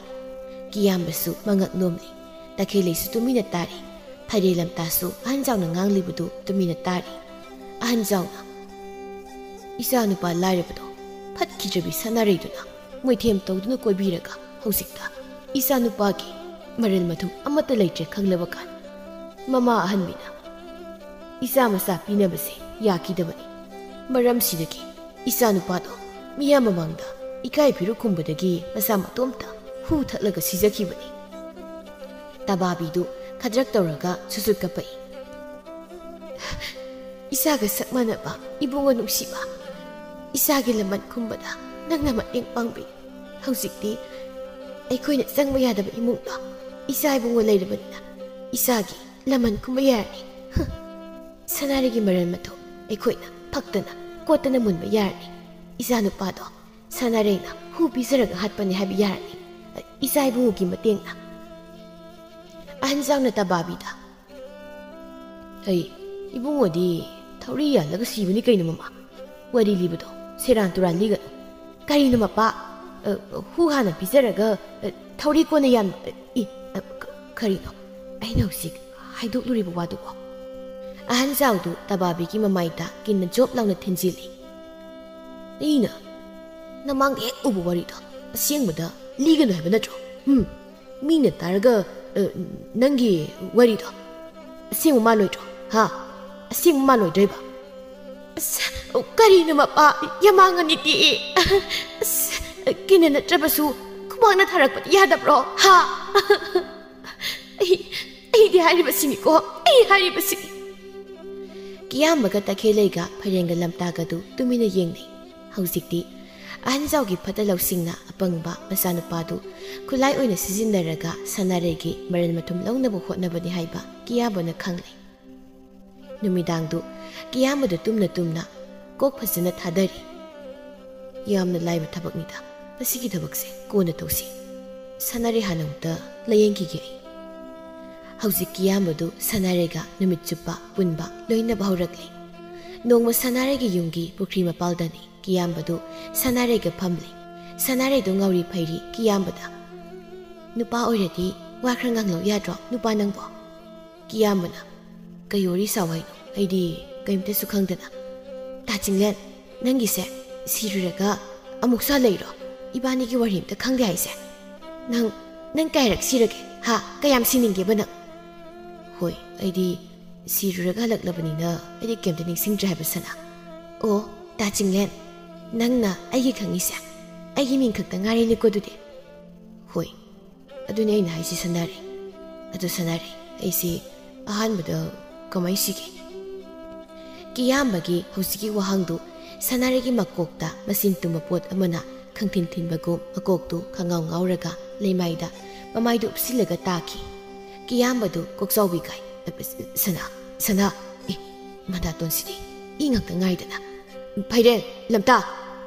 ꯀꯤꯌꯥꯝꯕꯁꯨ ꯃꯉꯛ ꯅꯣꯝꯂꯤ꯫ ꯇꯈꯦꯜꯂꯩꯁꯨ ꯇꯨꯃꯤꯟꯅ ꯇꯥꯔꯤ꯫ ꯐꯥꯏꯔꯦꯟ ꯂꯝꯇꯥꯁꯨ ꯑꯍꯟꯖꯥꯎꯅ ꯉꯥꯡꯂꯤꯕꯗꯨ ꯇꯨꯃꯤꯟꯅ ꯇꯥꯔꯤ꯫ ꯑꯍꯟꯖꯥꯎꯅ, "ꯏꯆꯥꯅꯨꯄꯥ ꯂꯥꯏꯔꯕꯗꯣ ꯐꯠꯈꯤꯗ꯭ꯔꯕꯤ ꯁꯅꯥꯔꯩꯗꯨꯅ ꯃꯣꯏꯊꯦꯝ ꯇꯧꯗꯨꯅ ꯀꯣꯏꯕꯤꯔꯒ ꯍꯧꯖꯤꯛꯇ ꯏꯆꯥꯅꯨꯄꯥꯒꯤ ꯃꯔꯜ ꯃꯊꯨꯝ ꯑꯃꯠꯇ ꯂꯩꯇ꯭ꯔꯦ ꯈꯪꯂꯕ ꯀꯥꯟ ꯃꯃꯥ ꯑꯍꯟꯕꯤꯅ ꯏꯆꯥ ꯃꯆꯥ ꯄꯤꯅꯕꯁꯦ ꯌꯥꯈꯤꯗꯕꯅꯤ꯫ ꯃꯔꯝꯁꯤꯗꯒꯤ ꯏꯆꯥꯅꯨꯄꯥꯗꯣ ꯃꯤꯌꯥꯝ ꯃꯃꯥꯡꯗ ꯏꯀꯥꯏ ꯐꯤꯔꯨꯛ ꯈꯨꯝꯕꯗꯒꯤ ꯃꯁꯥ ꯃꯇꯣꯝꯇ ꯍꯨ ꯊꯛꯂꯒ ꯁꯤꯖꯈꯤꯕꯅꯤ꯫" ꯇꯕꯥꯕꯤꯗꯨ ꯈꯗ꯭ꯔꯛ ꯇꯧꯔꯒ ꯁꯨꯁꯨꯠ ꯀꯞꯄꯛꯏ꯫ "ꯏꯆꯥꯒ ꯁꯛ ꯃꯥꯟꯅꯕ ꯏꯕꯨꯡꯉꯣ ꯅꯨꯡꯁꯤꯕ, ꯏꯆꯥꯒꯤ ꯂꯃꯟ ꯈꯨꯝꯕꯗ ꯅꯪꯅ ꯃꯇꯦꯡ ꯄꯥꯡꯕꯤ꯫ ꯍꯧꯖꯤꯛꯇꯤ ꯑꯩꯈꯣꯏꯅ ꯆꯪꯕ ꯌꯥꯗꯕ ꯏꯃꯨꯡꯗꯣ ꯏꯆꯥ ꯏꯕꯨꯡꯉꯣ ꯂꯩꯔꯕꯅꯤꯅ ꯏꯆꯥꯒꯤ ꯂꯃꯟ ꯈꯨꯝꯕ ꯌꯥꯔꯅꯤ꯫ ꯍ, ꯁꯅꯥꯔꯩꯒꯤ ꯃꯔꯜ ꯃꯊꯨꯝ ꯑꯩꯈꯣꯏꯅ ꯐꯛꯇꯅ ꯀꯣꯠꯇꯅ ꯃꯨꯟꯕ ꯌꯥꯔꯅꯤ꯫ ꯏꯆꯥꯅꯨꯄꯥꯗꯣ ꯁꯅꯥꯔꯩꯅ ꯍꯨ ꯄꯤꯖꯔꯒ ꯍꯥꯠꯄꯅꯤ ꯍꯥꯏꯕ ꯌꯥꯔꯅꯤ, ꯏꯆꯥ ꯏꯕꯨꯡꯉꯣꯒꯤ ꯃꯇꯦꯡꯅ꯫" ꯑꯍꯟꯖꯥꯎꯅ ꯇꯕꯥꯕꯤꯗ, "ꯑꯩ ꯏꯕꯨꯡꯉꯣꯗꯤ ꯊꯧꯔꯤ ꯌꯥꯜꯂꯒ ꯁꯤꯕꯅꯤ ꯀꯩꯅꯣ ꯃꯃꯥ꯫ ꯋꯥꯔꯤ ꯂꯤꯕꯗꯣ ꯁꯦꯔꯥꯟ ꯇꯨꯔꯥꯟ ꯂꯤꯒꯅꯨ꯫ ꯀꯔꯤꯅꯣ ꯃꯄꯥ? ꯑ, ꯍꯨ ꯍꯥꯟꯅ ꯄꯤꯖꯔꯒ, ꯑ, ꯊꯧꯔꯤ ꯀꯣꯟꯅ ꯌꯥꯟ-, ꯑ, ꯏ, ꯑ, ꯀ-, ꯀꯔꯤꯅꯣ? ꯑꯩꯅ ꯍꯧꯖꯤꯛ ꯍꯥꯏꯗꯣꯛꯂꯨꯔꯤꯕ ꯋꯥꯗꯨꯕꯣ?" ꯑꯍꯟꯖꯥꯎꯗꯨ ꯇꯕꯥꯕꯤꯒꯤ ꯃꯃꯥꯏꯗ ꯀꯤꯟꯅ ꯖꯣꯞ ꯂꯥꯎꯅ ꯊꯤꯟꯖꯤꯜꯂꯤ꯫ "ꯑꯩꯅ ꯅꯃꯥꯡꯗ ꯍꯦꯛ ꯎꯕ ꯋꯥꯔꯤꯗꯣ ꯑꯁꯦꯡꯕꯗ ꯂꯤꯒꯅꯨ ꯍꯥꯏꯕ ꯅꯠꯇ꯭ꯔꯣ? ꯎꯝ, ꯃꯤꯅ ꯇꯥꯔꯒ, ꯑ, ꯅꯪꯒꯤ ꯋꯥꯔꯤꯗꯣ ꯑꯁꯦꯡꯕ ꯃꯥꯜꯂꯣꯏꯗ꯭ꯔꯣ? ꯍꯥ? ꯑꯁꯦꯡꯕ ꯃꯥꯜꯂꯣꯏꯗ꯭ꯔꯣꯏꯕ?" ꯑꯁ, ꯀꯔꯤꯅꯣ ꯃꯄꯥ? ꯌꯥꯝ ꯃꯥꯡꯉꯅꯤꯗꯤ꯫ ꯑꯁ, ꯀꯤꯅ ꯅꯠꯇ꯭ꯔꯕꯁꯨ ꯈꯨꯃꯥꯡꯅ ꯊꯥꯔꯛꯄꯗꯤ ꯌꯥꯗꯕ꯭ꯔꯣ? ꯍꯥ? ꯑꯩ, ꯑꯩꯗꯤ ꯍꯥꯏꯔꯤꯕꯁꯤꯅꯤꯀꯣ, ꯑꯩ ꯍꯥꯏꯔꯤꯕꯁꯤꯅꯤ꯫ ꯀꯤꯌꯥꯝꯕꯒ ꯇꯈꯦꯜꯂꯩꯒ ꯐꯩꯔꯦꯟꯒ ꯂꯝꯇꯥꯒꯗꯨ ꯇꯨꯃꯤꯟꯅ ꯌꯦꯡꯅꯩ꯫ ꯍꯧꯖꯤꯛꯇꯤ ꯑꯍꯟꯖꯥꯎꯒꯤ ꯐꯠꯇ ꯂꯧꯁꯤꯡꯅ ꯑꯄꯪꯕ ꯃꯆꯥꯅꯨꯄꯥꯗꯨ ꯈꯨꯠꯂꯥꯏ ꯑꯣꯏꯅ ꯁꯤꯖꯤꯟꯅꯔꯒ ꯁꯅꯥꯔꯩꯒꯤ ꯃꯔꯟ ꯃꯊꯨꯝ ꯂꯧꯅꯕ ꯍꯣꯠꯅꯕꯅꯤ ꯍꯥꯏꯕ ꯀꯤꯌꯥꯝꯕꯅ ꯈꯪꯂꯦ꯫ ꯅꯨꯃꯤꯗꯥꯡꯗꯨ ꯀꯤꯌꯥꯝꯕꯗꯨ ꯇꯨꯝꯅ ꯇꯨꯝꯅ ꯀꯣꯛ ꯐꯖꯅ ꯊꯥꯗꯔꯤ꯫ "ꯌꯥꯝꯅ ꯂꯥꯏꯕ ꯊꯕꯛꯅꯤꯗ꯫ ꯃꯁꯤꯒꯤ ꯊꯕꯛꯁꯦ ꯀꯣꯟꯅ ꯇꯧꯁꯤ꯫ ꯁꯅꯥꯔꯩ ꯍꯥꯟꯅ ꯑꯃꯨꯛꯇ ꯂꯥꯌꯦꯡꯈꯤꯒꯦ ꯑꯩ꯫" ꯍꯧꯖꯤꯛ ꯀꯤꯌꯥꯝꯕꯗꯨ ꯁꯅꯥꯔꯩꯒ ꯅꯨꯃꯤꯠ ꯆꯨꯞꯄ ꯄꯨꯟꯕ ꯂꯣꯏꯅꯕ ꯍꯧꯔꯛꯂꯦ꯫ ꯅꯣꯡꯃ ꯁꯅꯥꯔꯩꯒꯤ ꯌꯨꯝꯒꯤ ꯄꯨꯈ꯭ꯔꯤ ꯃꯄꯥꯜꯗꯅꯤ ꯀꯤꯌꯥꯝꯕꯗꯨ ꯁꯅꯥꯔꯩꯒ ꯐꯝꯂꯤ꯫ ꯁꯅꯥꯔꯩꯗꯨ ꯉꯥꯎꯔꯤ ꯐꯩꯔꯤ ꯀꯤꯌꯥꯝꯕꯗ꯫ "ꯅꯨꯄꯥ ꯑꯣꯏꯔꯗꯤ ꯋꯥ ꯈꯔ ꯉꯥꯡꯂꯧ ꯌꯥꯗ꯭ꯔꯣ, ꯅꯨꯄꯥ ꯅꯪꯕꯣ?" ꯀꯤꯌꯥꯝꯕꯅ, "ꯀꯩ ꯋꯥꯔꯤ ꯁꯥꯎ ꯍꯥꯏꯅꯣ? ꯑꯩꯗꯤ ꯀꯔꯤꯝꯇꯁꯨ ꯈꯪꯗꯅ꯫ ꯇꯥ ꯆꯤꯡꯂꯦꯟ, ꯅꯪꯒꯤꯁꯦ ꯁꯤꯔꯨꯔꯒ ꯑꯃꯨꯛꯁꯨ ꯍꯜꯂꯛꯏꯔꯣ? ꯏꯕꯥꯅꯤꯒꯤ ꯋꯥꯔꯤ ꯑꯝꯇ ꯈꯪꯗꯦ ꯍꯥꯏꯁꯦ? ꯅꯪ, ꯅꯪ ꯀꯌꯥꯔꯛ ꯁꯤꯔꯒꯦ? ꯍꯥ? ꯀꯌꯥꯝ ꯁꯤꯅꯤꯡꯒꯦꯕ ꯅꯪ?" "ꯍꯣꯏ, ꯑꯩꯗꯤ ꯁꯤꯔꯨꯔꯒ ꯍꯜꯂꯛꯂꯕꯅꯤꯅ ꯑꯩꯗꯤ ꯀꯩꯝꯇ ꯅꯤꯡꯁꯤꯡꯗ꯭ꯔꯦ ꯍꯥꯏꯕ ꯁꯅꯥ꯫" "ꯑꯣ, ꯇꯥ ꯆꯤꯡꯂꯦꯟ, ꯅꯪꯅ ꯑꯩꯒꯤ ꯈꯪꯉꯤꯁꯦ? ꯑꯩꯒꯤ ꯃꯤꯡ ꯈꯛꯇ ꯉꯥꯏꯔꯦꯅꯦꯀꯣ ꯑꯗꯨꯗꯤ?" "ꯍꯣꯏ, ꯑꯗꯨꯅꯤ ꯑꯩꯅ ꯍꯥꯏꯁꯤ ꯁꯅꯥꯔꯩ꯫ ꯑꯗꯨ ꯁꯅꯥꯔꯩ, ꯑꯩꯁꯤ ꯑꯍꯥꯟꯕꯗ ꯀꯃꯥꯏ ꯁꯤꯒꯦ?" ꯀꯤꯌꯥꯝꯕꯒꯤ ꯍꯧꯖꯤꯛꯀꯤ ꯋꯥꯍꯪꯗꯨ ꯁꯅꯥꯔꯩꯒꯤ ꯃꯀꯣꯛꯇ ꯃꯆꯤꯟ ꯇꯨꯝꯕ ꯄꯣꯠ ꯑꯃꯅ ꯈꯪꯊꯤꯟ ꯊꯤꯟꯕꯒꯨꯝ ꯃꯀꯣꯛꯇꯨ ꯈꯪꯉꯥꯎ ꯉꯥꯎꯔꯒ ꯂꯩꯃꯥꯏꯗ ꯃꯃꯥꯏꯗꯨ ꯎꯞꯁꯤꯜꯂꯒ ꯇꯥꯈꯤ꯫ ꯀꯤꯌꯥꯝꯕꯗꯨ ꯀꯣꯛꯆꯥꯎꯕꯤ ꯀꯥꯏ꯫ "ꯁꯅꯥ, ꯁꯅꯥ, ꯑꯦ, ꯃꯅꯥꯇꯣꯟꯁꯤꯗꯤ ꯏ ꯉꯥꯛꯇ ꯉꯥꯏꯗꯅ꯫ ꯐꯩꯔꯦꯜ, ꯂꯝꯇꯥ,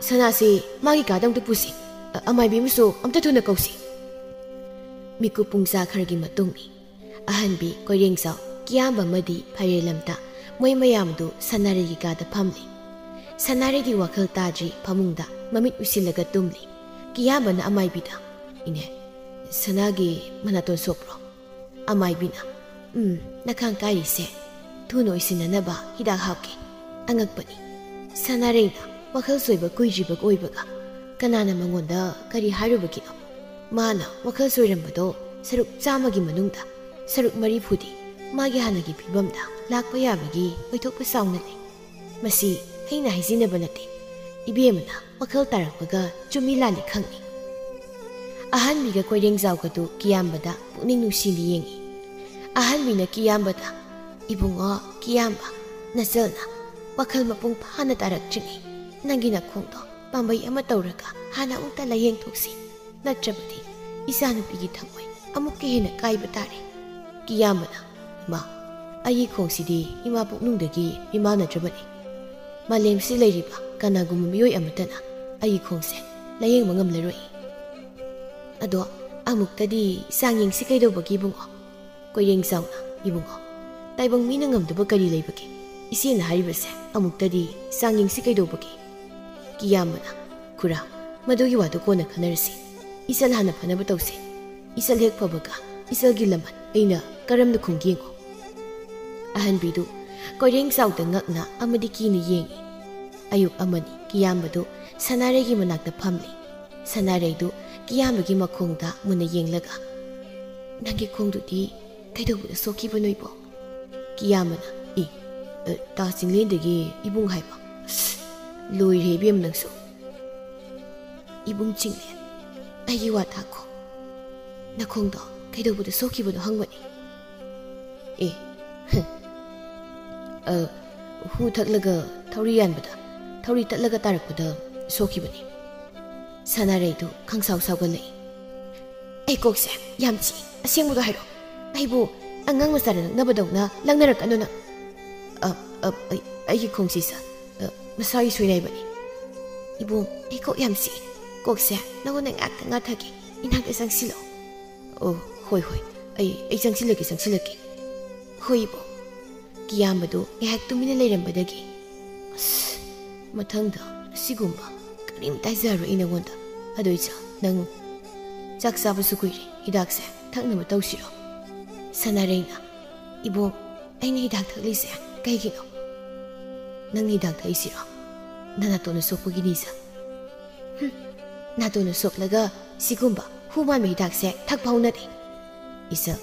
ꯁꯅꯥꯁꯤ ꯃꯥꯒꯤ ꯀꯥꯗ ꯑꯝꯇ ꯄꯨꯁꯤ꯫ ꯑ-, ꯑꯃꯥꯏꯕꯤ ꯑꯃꯁꯨ ꯑꯝꯇ ꯊꯨꯅ ꯀꯧꯁꯤ꯫" ꯃꯤꯀꯨꯞ ꯄꯨꯡꯖꯥ ꯈꯔꯒꯤ ꯃꯇꯨꯡꯅꯤ꯫ ꯑꯍꯟꯕꯤ ꯀꯣꯏꯔꯦꯡꯖꯥꯎ, ꯀꯤꯌꯥꯝꯕ ꯑꯃꯗꯤ ꯐꯩꯔꯦꯜ ꯂꯝꯇꯥ, ꯃꯣꯏ ꯃꯌꯥꯝꯗꯨ ꯁꯅꯥꯔꯩꯒꯤ ꯀꯥꯗ ꯐꯝꯂꯤ꯫ ꯁꯅꯥꯔꯩꯗꯤ ꯋꯥꯈꯜ ꯇꯥꯗ꯭ꯔꯤ ꯐꯃꯨꯡꯗ ꯃꯃꯤꯠ ꯎꯏꯁꯤꯜꯂꯒ ꯇꯨꯝꯂꯤ꯫ ꯀꯤꯌꯥꯝꯕꯅ ꯑꯃꯥꯏꯕꯤꯗ, "ꯏꯅꯦ, ꯁꯅꯥꯒꯤ ꯃꯅꯥꯇꯣꯟ ꯁꯣꯛꯄ꯭ꯔꯣ?" ꯑꯃꯥꯏꯕꯤꯅ, "ꯎꯝ, ꯅꯈꯥꯡ ꯀꯥꯏꯔꯤꯁꯦ ꯊꯨꯅ ꯑꯣꯏꯁꯤꯟꯅꯅꯕ ꯍꯤꯗꯥꯛ ꯍꯥꯞꯀꯦ꯫" ꯑꯉꯛꯄꯅꯤ꯫ ꯁꯅꯥꯔꯩꯅ ꯋꯥꯈꯜ ꯁꯣꯏꯕ ꯀꯨꯏꯗ꯭ꯔꯤꯕ ꯑꯣꯏꯕꯒ ꯀꯅꯥꯅ ꯃꯉꯣꯟꯗ ꯀꯔꯤ ꯍꯥꯏꯔꯨꯕꯒꯤꯅꯣ? ꯃꯥꯅ ꯋꯥꯈꯜ ꯁꯣꯏꯔꯝꯕꯗꯣ ꯁꯔꯨꯛ ꯆꯥꯝꯃꯒꯤ ꯃꯅꯨꯡꯗ ꯁꯔꯨꯛ ꯃꯔꯤꯐꯨꯗꯤ ꯃꯥꯒꯤ ꯍꯥꯟꯅꯒꯤ ꯐꯤꯕꯝꯗ ꯂꯥꯛꯄ ꯌꯥꯕꯒꯤ ꯑꯣꯏꯊꯣꯛꯄ ꯆꯥꯎꯅ ꯂꯩ꯫ ꯃꯁꯤ ꯑꯩꯅ ꯍꯥꯏꯖꯤꯟꯅꯕ ꯅꯠꯇꯦ꯫ ꯏꯕꯦꯝꯃꯅ ꯋꯥꯈꯜ ꯇꯥꯔꯛꯄꯒ ꯆꯨꯝꯃꯤ ꯂꯥꯜꯂꯤ ꯈꯪꯏ꯫ ꯑꯍꯟꯕꯤꯒ ꯀꯣꯏꯔꯦꯡꯖꯥꯎꯒꯗꯨ ꯀꯤꯌꯥꯝꯕꯗ ꯄꯨꯛꯅꯤꯡ ꯅꯨꯡꯁꯤꯅ ꯌꯦꯡꯏ꯫ ꯑꯍꯟꯕꯤꯅ ꯀꯤꯌꯥꯝꯕꯗ, "ꯏꯕꯨꯡꯉꯣ ꯀꯤꯌꯥꯝꯕ, ꯅꯆꯜꯅ ꯋꯥꯈꯜ ꯃꯄꯨꯡ ꯐꯥꯅ ꯇꯥꯔꯛꯇ꯭ꯔꯤꯉꯩ ꯅꯪꯒꯤ ꯅꯈꯣꯡꯗꯣ ꯄꯥꯝꯕꯩ ꯑꯃ ꯇꯧꯔꯒ ꯍꯥꯟꯅ ꯑꯃꯨꯛꯇ ꯂꯥꯌꯦꯡꯊꯣꯛꯁꯤ, ꯅꯠꯇ꯭ꯔꯕꯗꯤ ꯏꯆꯥꯅꯨꯄꯤꯒꯤ ꯊꯃꯣꯏ ꯑꯃꯨꯛꯀ ꯍꯦꯟꯅ ꯀꯥꯏꯕ ꯇꯥꯔꯦ꯫" ꯀꯤꯌꯥꯝꯕꯅ, "ꯏꯃꯥ, ꯑꯩꯒꯤ ꯈꯣꯡꯁꯤꯗꯤ ꯏꯃꯥ ꯄꯨꯛꯅꯨꯡꯗꯒꯤ ꯃꯤꯃꯥꯟꯅꯗ꯭ꯔꯕꯅꯤ꯫ ꯃꯥꯂꯦꯝꯁꯤ ꯂꯩꯔꯤꯕ ꯀꯅꯥꯒꯨꯝꯕ ꯃꯤꯑꯣꯏ ꯑꯃꯠꯇꯅ ꯑꯩꯒꯤ ꯈꯣꯡꯁꯦ ꯂꯥꯌꯦꯡꯕ ꯉꯝꯂꯔꯣꯏ꯫ ꯑꯗꯣ ꯑꯃꯨꯛꯇꯗꯤ ꯆꯥꯡ ꯌꯦꯡꯁꯤ ꯀꯩꯗꯧꯕꯒꯦ ꯏꯕꯨꯡꯉꯣ?" ꯀꯣꯏꯔꯦꯡ ꯆꯥꯎꯅ, "ꯏꯕꯨꯡꯉꯣ, ꯇꯥꯏꯕꯪ ꯃꯤꯅ ꯉꯝꯗꯕ ꯀꯔꯤ ꯂꯩꯕꯒꯦ? ꯏꯆꯦꯅ ꯍꯥꯏꯔꯤꯕꯁꯦ ꯑꯃꯨꯛꯇꯗꯤ ꯆꯥꯡ ꯌꯦꯡꯁꯤ ꯀꯩꯗꯧꯕꯒꯦ?" ꯀꯤꯌꯥꯝꯕꯅ, "ꯈꯨꯔꯥ, ꯃꯗꯨꯒꯤ ꯋꯥꯗꯨ ꯀꯣꯟꯅ ꯈꯟꯅꯔꯁꯤ꯫ ꯏꯆꯜ ꯍꯥꯟꯅ ꯐꯅꯕ ꯇꯧꯁꯤ꯫ ꯏꯆꯜ ꯍꯦꯛ ꯐꯕꯒ ꯏꯆꯜꯒꯤ ꯂꯃꯟ ꯑꯩꯅ ꯀꯔꯝꯅ ꯈꯨꯝꯒꯦ ꯌꯦꯡꯉꯣ꯫" ꯑꯍꯟꯕꯤꯗꯨ ꯀꯣꯏꯔꯦꯡ ꯆꯥꯎꯗ ꯉꯛꯅ ꯑꯃꯗꯤ ꯀꯤꯅ ꯌꯦꯡꯏ꯫ ꯑꯌꯨꯛ ꯑꯃꯅꯤ ꯀꯤꯌꯥꯝꯕꯗꯨ ꯁꯅꯥꯔꯩꯒꯤ ꯃꯅꯥꯛꯇ ꯐꯝꯂꯤ꯫ ꯁꯅꯥꯔꯩꯗꯨ ꯀꯤꯌꯥꯝꯕꯒꯤ ꯃꯈꯣꯡꯗ ꯃꯨꯟꯅ ꯌꯦꯡꯂꯒ, "ꯅꯪꯒꯤ ꯈꯣꯡꯗꯨꯗꯤ ꯀꯩꯗꯧꯕꯗ ꯁꯣꯛꯈꯤꯕꯅꯣ ꯏꯕꯣ?" ꯀꯤꯌꯥꯝꯕꯅ, "ꯏ, ꯑ, ꯇꯥ ꯆꯤꯡꯂꯦꯟꯗꯒꯤ ꯏꯕꯨꯡ ꯍꯥꯏꯕ꯫ ꯑꯁ, ꯂꯣꯏꯔꯦ ꯏꯕꯦꯝ ꯅꯪꯁꯨ꯫ ꯏꯕꯨꯡ ꯆꯤꯡꯂꯦꯟ, ꯑꯩꯒꯤ ꯋꯥ ꯇꯥꯈꯣ꯫ ꯅꯈꯣꯡꯗꯣ ꯀꯩꯗꯧꯕꯗ ꯁꯣꯛꯈꯤꯕꯅꯣ ꯍꯪꯕꯅꯤ꯫" "ꯑꯦ, ꯍ, ꯑ, ꯍꯨ ꯊꯛꯂꯒ ꯊꯧꯔꯤ ꯌꯥꯟꯕꯗ, ꯊꯧꯔꯤ ꯇꯠꯂꯒ ꯇꯥꯔꯛꯄꯗ ꯁꯣꯛꯈꯤꯕꯅꯤ꯫" ꯁꯅꯥꯔꯩꯗꯨ ꯈꯪꯁꯥꯎ ꯁꯥꯎꯒꯠꯂꯛꯏ꯫ "ꯑꯩ ꯀꯣꯛꯁꯦ ꯌꯥꯝ ꯆꯤꯛꯏ꯫ ꯑꯁꯦꯡꯕꯗꯣ ꯍꯥꯏꯔꯛꯑꯣ꯫ ꯑꯩꯕꯨ ꯑꯉꯥꯡ ꯃꯆꯥꯗ ꯂꯛꯅꯕꯗꯧꯅ ꯂꯛꯅꯔꯛꯀꯅꯨ ꯅꯪ꯫" "ꯑ, ꯑ, ꯑꯩ, ꯑꯩꯒꯤ ꯈꯣꯡꯁꯤꯁꯨ, ꯑ, ꯃꯁꯥꯒꯤ ꯁꯣꯏꯅꯥꯏꯕꯅꯤ꯫" "ꯏꯕꯨꯡ, ꯑꯩ ꯀꯣꯛ ꯌꯥꯝ ꯆꯤꯛꯏ꯫ ꯀꯣꯛꯁꯦ ꯅꯉꯣꯟꯗ ꯉꯥꯛꯇ ꯉꯥꯊꯒꯦ꯫ ꯏꯅꯥꯛꯇ ꯆꯪꯁꯤꯜꯂꯛꯑꯣ꯫" "ꯑꯣ, ꯍꯣꯏ, ꯍꯣꯏ꯫ ꯑꯩ, ꯑꯩ ꯆꯪꯁꯤꯜꯂꯛꯀꯦ, ꯆꯪꯁꯤꯜꯂꯛꯀꯦ꯫" "ꯍꯣꯏ ꯏꯕꯨꯡ꯫" ꯀꯤꯌꯥꯝꯕꯗꯨ ꯉꯥꯏꯍꯥꯛ ꯇꯨꯃꯤꯟꯅ ꯂꯩꯔꯝꯕꯗꯒꯤ, "ꯑꯁ, ꯃꯊꯪꯗ ꯑꯁꯤꯒꯨꯝꯕ ꯀꯔꯤꯝꯇ ꯍꯥꯏꯖꯔꯣꯏ ꯑꯩ ꯅꯉꯣꯟꯗ꯫ ꯑꯗꯨ ꯏꯆꯥ, ꯅꯪ ꯆꯥꯛ ꯆꯥꯕꯁꯨ ꯀꯨꯏꯔꯦ, ꯍꯤꯗꯥꯛꯁꯦ ꯊꯛꯅꯕ ꯇꯧꯁꯤꯔꯣ?" ꯁꯅꯥꯔꯩꯅ, "ꯏꯕꯣꯛ, ꯑꯩꯅ ꯍꯤꯗꯥꯛ ꯊꯛꯂꯤꯁꯦ ꯀꯩꯒꯤꯅꯣ?" "ꯅꯪ ꯍꯤꯗꯥꯛ ꯊꯛꯏꯁꯤꯔꯣ? ꯅꯅꯥꯇꯣꯟꯅ ꯁꯣꯛꯄꯒꯤꯅꯤ ꯏꯆꯥ꯫" "ꯍꯨꯝ, ꯅꯥꯇꯣꯟꯅ ꯁꯣꯛꯂꯒ ꯁꯤꯒꯨꯝꯕ ꯍꯨ ꯃꯥꯟꯕ ꯍꯤꯗꯥꯛꯁꯦ ꯊꯛꯄ ꯍꯧꯅꯗꯦ꯫ ꯏꯆꯥ,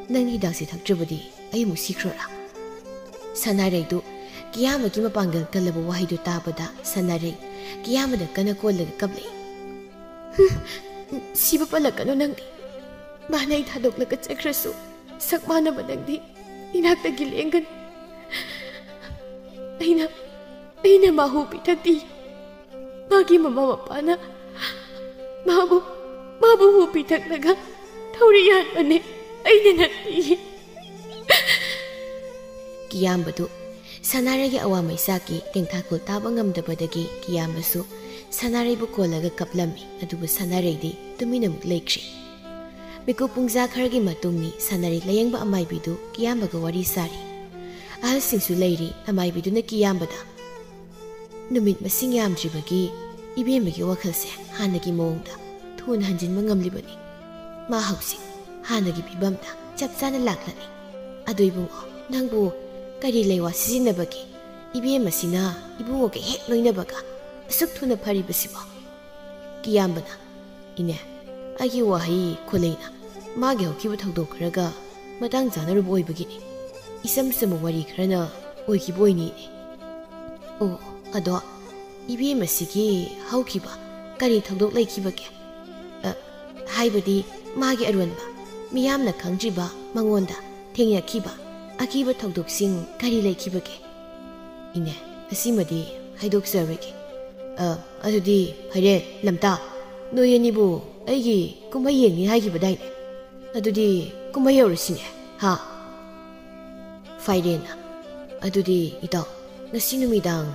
ꯅꯪ ꯍꯤꯗꯥꯛꯁꯦ ꯊꯛꯇ꯭ꯔꯕꯗꯤ ꯑꯩ ꯑꯃꯨꯛ ꯁꯤꯈ꯭ꯔꯣꯔꯥ?" ꯁꯅꯥꯔꯩꯗꯨ ꯀꯤꯌꯥꯝꯕꯒꯤ ꯃꯄꯥꯡꯒꯜ ꯀꯜꯂꯕ ꯋꯥꯍꯩꯗꯨ ꯇꯥꯕꯗ ꯁꯅꯥꯔꯩ ꯀꯤꯌꯥꯝꯕꯗ ꯀꯟꯅ ꯀꯣꯜꯂꯒ ꯀꯞꯂꯛꯏ꯫ "ꯍꯨꯝ, ꯁꯤꯕ ꯄꯜꯂꯛꯀꯅꯨ ꯅꯪꯗꯤ꯫ ꯃꯥꯅ ꯑꯩ ꯊꯥꯗꯣꯛꯂꯒ ꯆꯠꯈ꯭ꯔꯁꯨ ꯁꯛ ꯃꯥꯟꯅꯕ ꯅꯪꯗꯤ ꯏꯅꯥꯛꯇꯒꯤ ꯂꯦꯡꯒꯅꯨ꯫ ꯑꯩꯅ, ꯑꯩꯅ ꯃꯥ ꯍꯨ ꯄꯤꯊꯛꯇꯦ꯫ ꯃꯥꯒꯤ ꯃꯃꯥ ꯃꯄꯥꯅ ꯃꯥꯕꯨ, ꯃꯥꯕꯨ ꯍꯨ ꯄꯤꯊꯛꯂꯒ ꯊꯧꯔꯤ ꯌꯥꯟꯕꯅꯦ, ꯑꯩꯅ ꯅꯠꯇꯦ"꯫ ꯀꯤꯌꯥꯝꯕꯗꯨ ꯁꯅꯥꯔꯩꯒꯤ ꯑꯋꯥ ꯃꯩꯆꯥꯛꯀꯤ ꯇꯦꯡꯊꯥꯈꯨꯜ ꯇꯥꯕ ꯉꯝꯗꯕꯗꯒꯤ ꯀꯤꯌꯥꯝꯕꯁꯨ ꯁꯅꯥꯔꯩꯕꯨ ꯀꯣꯜꯂꯒ ꯀꯞꯂꯝꯃꯤ, ꯑꯗꯨꯕꯨ ꯁꯅꯥꯔꯩꯗꯤ ꯇꯨꯃꯤꯟꯅ ꯑꯃꯨꯛ ꯂꯩꯈ꯭ꯔꯤ꯫ ꯃꯤꯀꯨꯞ ꯄꯨꯡꯖꯥ ꯈꯔꯒꯤ ꯃꯇꯨꯡꯅꯤ ꯁꯅꯥꯔꯩ ꯂꯥꯌꯦꯡꯕ ꯑꯃꯥꯏꯕꯤꯗꯨ ꯀꯤꯌꯥꯝꯕꯒ ꯋꯥꯔꯤ ꯁꯥꯔꯤ꯫ ꯑꯍꯜꯁꯤꯡꯁꯨ ꯂꯩꯔꯤ꯫ ꯑꯃꯥꯏꯕꯤꯗꯨꯅ ꯀꯤꯌꯥꯝꯕꯗ, "ꯅꯨꯃꯤꯠ ꯃꯁꯤꯡ ꯌꯥꯝꯗ꯭ꯔꯤꯕꯒꯤ ꯏꯕꯦꯝꯃꯒꯤ ꯋꯥꯈꯜꯁꯦ ꯍꯥꯟꯅꯒꯤ ꯃꯑꯣꯡꯗ ꯊꯨꯅ ꯍꯟꯖꯤꯟꯕ ꯉꯝꯂꯤꯕꯅꯤ꯫ ꯃꯥ ꯍꯧꯖꯤꯛ ꯍꯥꯟꯅꯒꯤ ꯐꯤꯕꯝꯗ ꯆꯞ ꯆꯥꯅ ꯂꯥꯛꯂꯅꯤ꯫ ꯑꯗꯨ ꯏꯕꯨꯡꯉꯣ, ꯅꯪꯕꯨ ꯀꯔꯤ ꯂꯩꯋꯥ ꯁꯤꯖꯤꯟꯅꯕꯒꯦ? ꯏꯕꯦꯝꯃꯁꯤꯅ ꯏꯕꯨꯡꯉꯣꯒ ꯍꯦꯛ ꯂꯣꯏꯅꯕꯒ ꯑꯁꯨꯛ ꯊꯨꯅ ꯐꯔꯤꯕꯁꯤꯕꯣ?" ꯀꯤꯌꯥꯝꯕꯅ, "ꯏꯅꯦ, ꯑꯩꯒꯤ ꯋꯥꯍꯩ ꯈꯨꯂꯩꯅ ꯃꯥꯒꯤ ꯍꯧꯈꯤꯕ ꯊꯧꯗꯣꯛ ꯈꯔꯒ ꯃꯇꯥꯡ ꯆꯥꯅꯔꯨꯕ ꯑꯣꯏꯕꯒꯤꯅꯤ꯫ ꯏꯆꯝ ꯆꯝꯕ ꯋꯥꯔꯤ ꯈꯔꯅ ꯑꯣꯏꯈꯤꯕ ꯑꯣꯏꯅꯤ, ꯏꯅꯦ꯫" "ꯑꯣ, ꯑꯗꯣ ꯏꯕꯦꯝꯃꯁꯤꯒꯤ ꯍꯧꯈꯤꯕ ꯀꯔꯤ ꯊꯧꯗꯣꯛ ꯂꯩꯈꯤꯕꯒꯦ? ꯑ, ꯍꯥꯏꯕꯗꯤ ꯃꯥꯒꯤ ꯑꯔꯣꯟꯕ, ꯃꯤꯌꯥꯝꯅ ꯈꯪꯗ꯭ꯔꯤꯕ, ꯃꯉꯣꯟꯗ ꯊꯦꯡꯅꯈꯤꯕ ꯑꯀꯤꯕ ꯊꯧꯗꯣꯛꯁꯤꯡ ꯀꯔꯤ ꯂꯩꯈꯤꯕꯒꯦ?" "ꯏꯅꯦ, ꯑꯁꯤꯃꯗꯤ ꯍꯥꯏꯗꯣꯛꯆꯔꯣꯏꯒꯦ꯫ ꯑ, ꯑꯗꯨꯗꯤ ꯐꯔꯦ, ꯂꯝꯇꯥ, ꯅꯣꯏ ꯑꯅꯤꯕꯨ ꯑꯩꯒꯤ ꯀꯨꯝꯍꯩ ꯌꯦꯡꯅꯤ ꯍꯥꯏꯈꯤꯕꯗꯥꯏꯅꯦ? ꯑꯗꯨꯗꯤ ꯀꯨꯝꯍꯩ ꯌꯧꯔꯁꯤꯅꯦ, ꯍꯥ?" ꯐꯥꯏꯔꯦꯟꯅ, "ꯑꯗꯨꯗꯤ ꯏꯇꯥꯎ, ꯉꯁꯤ ꯅꯨꯃꯤꯗꯥꯡ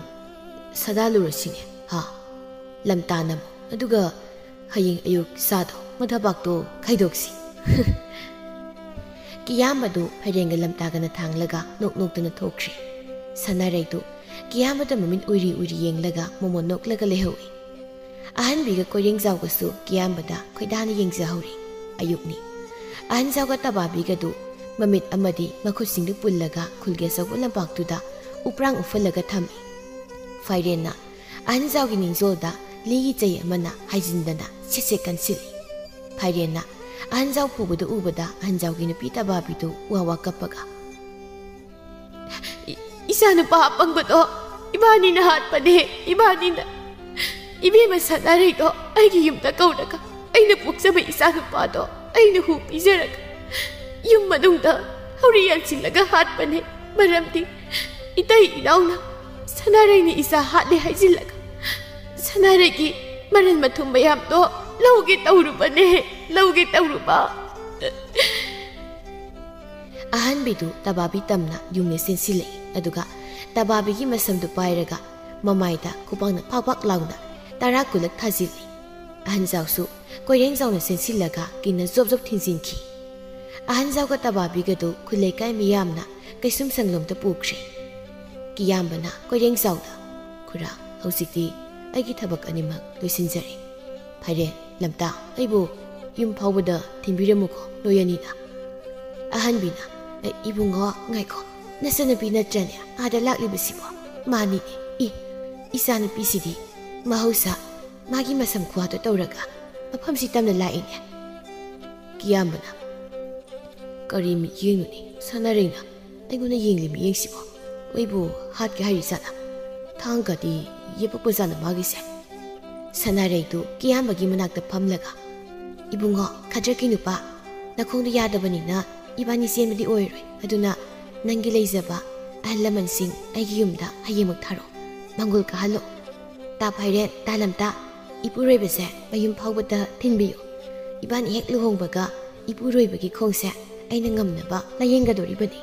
ꯁꯥꯗꯥꯜꯂꯨꯔꯁꯤꯅꯦ, ꯍꯥ?" ꯂꯝꯇꯥꯅ, "ꯑꯗꯨꯒ ꯍꯌꯦꯡ ꯑꯌꯨꯛ ꯆꯥꯗꯣ ꯃꯊꯕꯥꯛꯇꯣ ꯈꯥꯏꯗꯣꯛꯁꯤ꯫" ꯀꯤꯌꯥꯝꯕꯗꯨ ꯐꯥꯏꯔꯦꯟꯒ ꯂꯝꯇꯥꯒꯅ ꯊꯥꯡꯂꯒ ꯅꯣꯛ ꯅꯣꯛꯇꯅ ꯊꯣꯛꯈ꯭ꯔꯦ꯫ ꯁꯅꯥꯔꯩꯗꯨ ꯀꯤꯌꯥꯝꯕꯗ ꯃꯃꯤꯠ ꯎꯏꯔꯤ ꯎꯏꯔꯤ ꯌꯦꯡꯂꯒ ꯃꯣꯃꯣꯟ ꯅꯣꯛꯂꯒ ꯂꯩꯍꯧꯏ꯫ ꯑꯍꯟꯕꯤꯒ ꯀꯣꯏꯔꯦꯡꯖꯥꯎꯒꯁꯨ ꯀꯤꯌꯥꯝꯕꯗ ꯈꯣꯏꯗꯥꯅ ꯌꯦꯡꯖꯍꯧꯔꯤ꯫ ꯑꯌꯨꯛꯅꯤ꯫ ꯑꯍꯟꯖꯥꯎꯒ ꯇꯕꯥꯕꯤꯒꯗꯨ ꯃꯃꯤꯠ ꯑꯃꯗꯤ ꯃꯈꯨꯠꯁꯤꯡꯗꯨ ꯄꯨꯜꯂꯒ ꯈꯨꯜꯒꯤ ꯑꯆꯧꯕ ꯂꯝꯄꯥꯛꯇꯨꯗ ꯎꯄ꯭ꯔꯥꯡ ꯎꯞꯍꯜꯂꯒ ꯊꯝꯃꯤ꯫ ꯐꯥꯏꯔꯦꯟꯅ ꯑꯍꯟꯖꯥꯎꯒꯤ ꯅꯤꯡꯖꯣꯜꯗ ꯂꯤꯒꯤ ꯆꯩ ꯑꯃꯅ ꯍꯥꯏꯖꯤꯟꯗꯅ ꯁꯦꯠ ꯁꯦꯠ ꯀꯟꯁꯤꯜꯂꯤ꯫ ꯐꯥꯏꯔꯦꯟꯅ ꯑꯍꯟꯖꯥꯎ ꯐꯨꯕꯗꯨ ꯎꯕꯗ ꯑꯍꯟꯖꯥꯎꯒꯤ ꯅꯨꯄꯤ ꯇꯕꯥꯕꯤꯗꯨ ꯋꯥ ꯋꯥ ꯀꯞꯄꯒ, "ꯏ-, "ꯏꯆꯥꯅꯨꯄꯥ ꯑꯄꯪꯕꯗꯣ ꯏꯕꯥꯅꯤꯅ ꯍꯥꯠꯄꯅꯦ, ꯏꯕꯥꯅꯤꯅ꯫ ꯏꯕꯦꯝꯃ ꯁꯅꯥꯔꯩꯗꯣ ꯑꯩꯒꯤ ꯌꯨꯝꯗ ꯀꯧꯔꯒ ꯑꯩꯅ ꯄꯣꯛꯆꯕ ꯏꯆꯥꯅꯨꯄꯥꯗꯣ ꯑꯩꯅ ꯍꯨ ꯄꯤꯖꯔꯒ ꯌꯨꯝ ꯃꯅꯨꯡꯗ ꯊꯧꯔꯤ ꯌꯥꯟꯁꯤꯜꯂꯒ ꯍꯥꯠꯄꯅꯦ꯫ ꯃꯔꯝꯗꯤ ꯏꯇꯩ ꯏꯅꯥꯎꯅ ꯁꯅꯥꯔꯩꯅ ꯏꯆꯥ ꯍꯥꯠꯂꯦ ꯍꯥꯏꯖꯤꯜꯂꯒ ꯁꯅꯥꯔꯩꯒꯤ ꯃꯔꯟ ꯃꯊꯨꯝ ꯃꯌꯥꯝꯗꯣ ꯂꯧꯒꯦ ꯇꯧꯔꯨꯕꯅꯦ, ꯂꯧꯒꯦ ꯇꯧꯔꯨꯕ"꯫ ꯑꯍꯟꯕꯤꯗꯨ ꯇꯕꯥꯕꯤ ꯇꯝꯅ ꯌꯨꯡꯅ ꯆꯦꯟꯁꯤꯜꯂꯛꯏ꯫ ꯑꯗꯨꯒ ꯇꯕꯥꯕꯤꯒꯤ ꯃꯁꯝꯗꯨ ꯄꯥꯏꯔꯒ ꯃꯃꯥꯏꯗ ꯈꯨꯕꯥꯛꯅ ꯄꯥꯛ ꯄꯥꯛ ꯂꯥꯎꯅ ꯇꯔꯥ ꯀꯨꯟꯂꯛ ꯊꯥꯖꯤꯜꯂꯤ꯫ ꯑꯍꯟꯖꯥꯎꯁꯨ ꯀꯣꯏꯔꯦꯡꯖꯥꯎꯅ ꯆꯦꯟꯁꯤꯜꯂꯒ ꯀꯤꯟꯅ ꯖꯣꯞ ꯖꯣꯞ ꯊꯤꯟꯖꯤꯟꯈꯤ꯫ ꯑꯍꯟꯖꯥꯎꯒ ꯇꯕꯥꯕꯤꯒꯗꯨ ꯈꯨꯜ ꯂꯩꯀꯥꯏ ꯃꯤꯌꯥꯝꯅ ꯀꯩꯁꯨꯝ ꯁꯪꯂꯣꯝꯗ ꯄꯨꯈ꯭ꯔꯦ꯫ ꯀꯤꯌꯥꯝꯕꯅ ꯀꯣꯏꯔꯦꯡꯖꯥꯎꯗ, "ꯈꯨꯔꯥ, ꯍꯧꯖꯤꯛꯇꯤ ꯑꯩꯒꯤ ꯊꯕꯛ ꯑꯅꯤꯃꯛ ꯂꯣꯏꯁꯤꯟꯖꯔꯦ꯫ ꯐꯔꯦ, ꯂꯝꯇꯥ, ꯑꯩꯕꯨ ꯌꯨꯝ ꯐꯥꯎꯕꯗ ꯊꯤꯟꯕꯤꯔꯝꯃꯨꯀꯣ, ꯅꯣꯏ ꯑꯅꯤꯅ"꯫ ꯑꯍꯟꯕꯤꯅ, "ꯑꯦ, ꯏꯕꯨꯡꯉꯣ, ꯉꯥꯏꯈꯣ, ꯅꯆꯟꯅꯨꯄꯤ ꯅꯠꯇ꯭ꯔꯅꯦ ꯑꯥꯗ ꯂꯥꯛꯂꯤꯕꯁꯤꯕꯣ? ꯃꯥꯅꯤꯅꯦ, ꯏ, ꯏꯆꯥꯅꯨꯄꯤꯁꯤꯗꯤ ꯃꯍꯧꯁꯥ ꯃꯥꯒꯤ ꯃꯁꯝ ꯈꯨꯍꯥꯠꯇꯨ ꯇꯧꯔꯒ ꯃꯐꯝꯁꯤ ꯇꯝꯅ ꯂꯥꯛꯏꯅꯦ"꯫ ꯀꯤꯌꯥꯝꯕꯅ, "ꯀꯔꯤ ꯃꯤꯠꯌꯦꯡꯅꯣꯅꯦ ꯁꯅꯥꯔꯩꯅ ꯑꯩꯉꯣꯟꯗ ꯌꯦꯡꯂꯤ ꯃꯤꯠꯌꯦꯡꯁꯤꯕꯣ? ꯑꯩꯕꯨ ꯍꯥꯠꯀꯦ ꯍꯥꯏꯔꯤ ꯖꯥꯠꯂ? ꯊꯥꯡꯒꯗꯤ ꯌꯦꯞꯄꯛꯄ ꯖꯥꯠꯂ ꯃꯥꯒꯤꯁꯦ?" ꯁꯅꯥꯔꯩꯗꯨ ꯀꯤꯌꯥꯝꯕꯒꯤ ꯃꯅꯥꯛꯇ ꯐꯝꯂꯒ, "ꯏꯕꯨꯡꯉꯣ, ꯈꯗ꯭ꯔꯛꯀꯤ ꯅꯨꯄꯥ, ꯅꯈꯣꯡꯗꯨ ꯌꯥꯗꯕꯅꯤꯅ ꯏꯕꯥꯅꯤ ꯆꯦꯟꯕꯗꯤ ꯑꯣꯏꯔꯣꯏ꯫ ꯑꯗꯨꯅ ꯅꯪꯒꯤ ꯂꯩꯖꯕ ꯑꯍꯜ ꯂꯃꯟꯁꯤꯡ ꯑꯩꯒꯤ ꯌꯨꯝꯗ ꯍꯌꯦꯡꯃꯛ ꯊꯥꯔꯛꯑꯣ꯫ ꯃꯪꯒꯣꯜ ꯀꯥꯍꯜꯂꯣ꯫ ꯇꯥ ꯐꯥꯏꯔꯦꯟ, ꯇꯥ ꯂꯝꯇꯥ, ꯏꯄꯨꯔꯣꯏꯕꯁꯦ ꯃꯌꯨꯝ ꯐꯥꯎꯕꯗ ꯊꯤꯟꯕꯤꯌꯨ꯫ ꯏꯕꯥꯅꯤ ꯍꯦꯛ ꯂꯨꯍꯣꯡꯕꯒ ꯏꯄꯨꯔꯣꯏꯕꯒꯤ ꯈꯣꯡꯁꯦ ꯑꯩꯅ ꯉꯝꯅꯕ ꯂꯥꯌꯦꯡꯒꯗꯣꯔꯤꯕꯅꯤ"꯫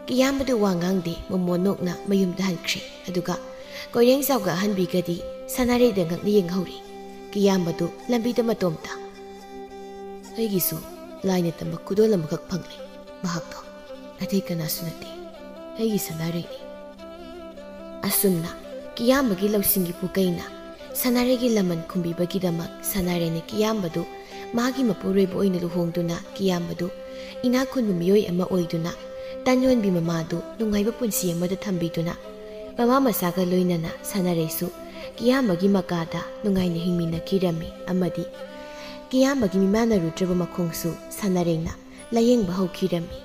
ꯀꯤꯌꯥꯝꯕꯗꯨ ꯋꯥ ꯉꯥꯡꯗꯦ, ꯃꯣꯃꯣꯟ ꯅꯣꯛꯅ ꯃꯌꯨꯝꯗ ꯍꯟꯈ꯭ꯔꯦ꯫ ꯑꯗꯨꯒ ꯀꯣꯏꯔꯦꯡꯖꯥꯎꯒ ꯑꯍꯟꯕꯤꯒꯗꯤ ꯁꯅꯥꯔꯩꯗ ꯉꯛꯅ ꯌꯦꯡꯍꯧꯔꯤ꯫ ꯀꯤꯌꯥꯝꯕꯗꯨ ꯂꯝꯕꯤꯗ ꯃꯇꯣꯝꯇ, "ꯑꯩꯒꯤꯁꯨ ꯂꯥꯏꯅ ꯇꯝꯕ ꯈꯨꯗꯣꯜ ꯑꯃꯈꯛ ꯐꯪꯂꯦ꯫ ꯃꯍꯥꯛꯇꯣ ꯑꯇꯩ ꯀꯅꯥꯁꯨ ꯅꯠꯇꯦ, ꯑꯩꯒꯤ ꯁꯅꯥꯔꯩꯅꯤ"꯫ ꯑꯁꯨꯝꯅ ꯀꯤꯌꯥꯝꯕꯒꯤ ꯂꯧꯁꯤꯡꯒꯤ ꯄꯨꯀꯩꯅ ꯁꯅꯥꯔꯩꯒꯤ ꯂꯃꯟ ꯈꯨꯝꯕꯤꯕꯒꯤꯗꯃꯛ ꯁꯅꯥꯔꯩꯅ ꯀꯤꯌꯥꯝꯕꯗꯨ ꯃꯥꯒꯤ ꯃꯄꯨꯔꯣꯏꯕ ꯑꯣꯏꯅ ꯂꯨꯍꯣꯡꯗꯨꯅ ꯀꯤꯌꯥꯝꯕꯗꯨ ꯏꯅꯥꯛ ꯈꯨꯟꯕ ꯃꯤꯑꯣꯏ ꯑꯃ ꯑꯣꯏꯗꯨꯅ ꯇꯟ ꯌꯣꯟꯕꯤ ꯃꯃꯥꯗꯨ ꯅꯨꯡꯉꯥꯏꯕ ꯄꯨꯟꯁꯤ ꯑꯃꯗ ꯊꯝꯕꯤꯗꯨꯅ ꯃꯃꯥ ꯃꯆꯥꯒ ꯂꯣꯏꯅꯅ ꯁꯅꯥꯔꯩꯁꯨ ꯀꯤꯌꯥꯝꯕꯒꯤ ꯃꯀꯥꯗ ꯅꯨꯡꯉꯥꯏꯅ ꯍꯤꯡꯃꯤꯟꯅꯈꯤꯔꯝꯃꯤ ꯑꯃꯗꯤ ꯀꯤꯌꯥꯝꯕꯒꯤ ꯃꯤꯃꯥꯟꯅꯔꯨꯗ꯭ꯔꯕ ꯃꯈꯣꯡꯁꯨ ꯁꯅꯥꯔꯩꯅ ꯂꯥꯌꯦꯡꯕ ꯍꯧꯈꯤꯔꯝꯃꯤ꯫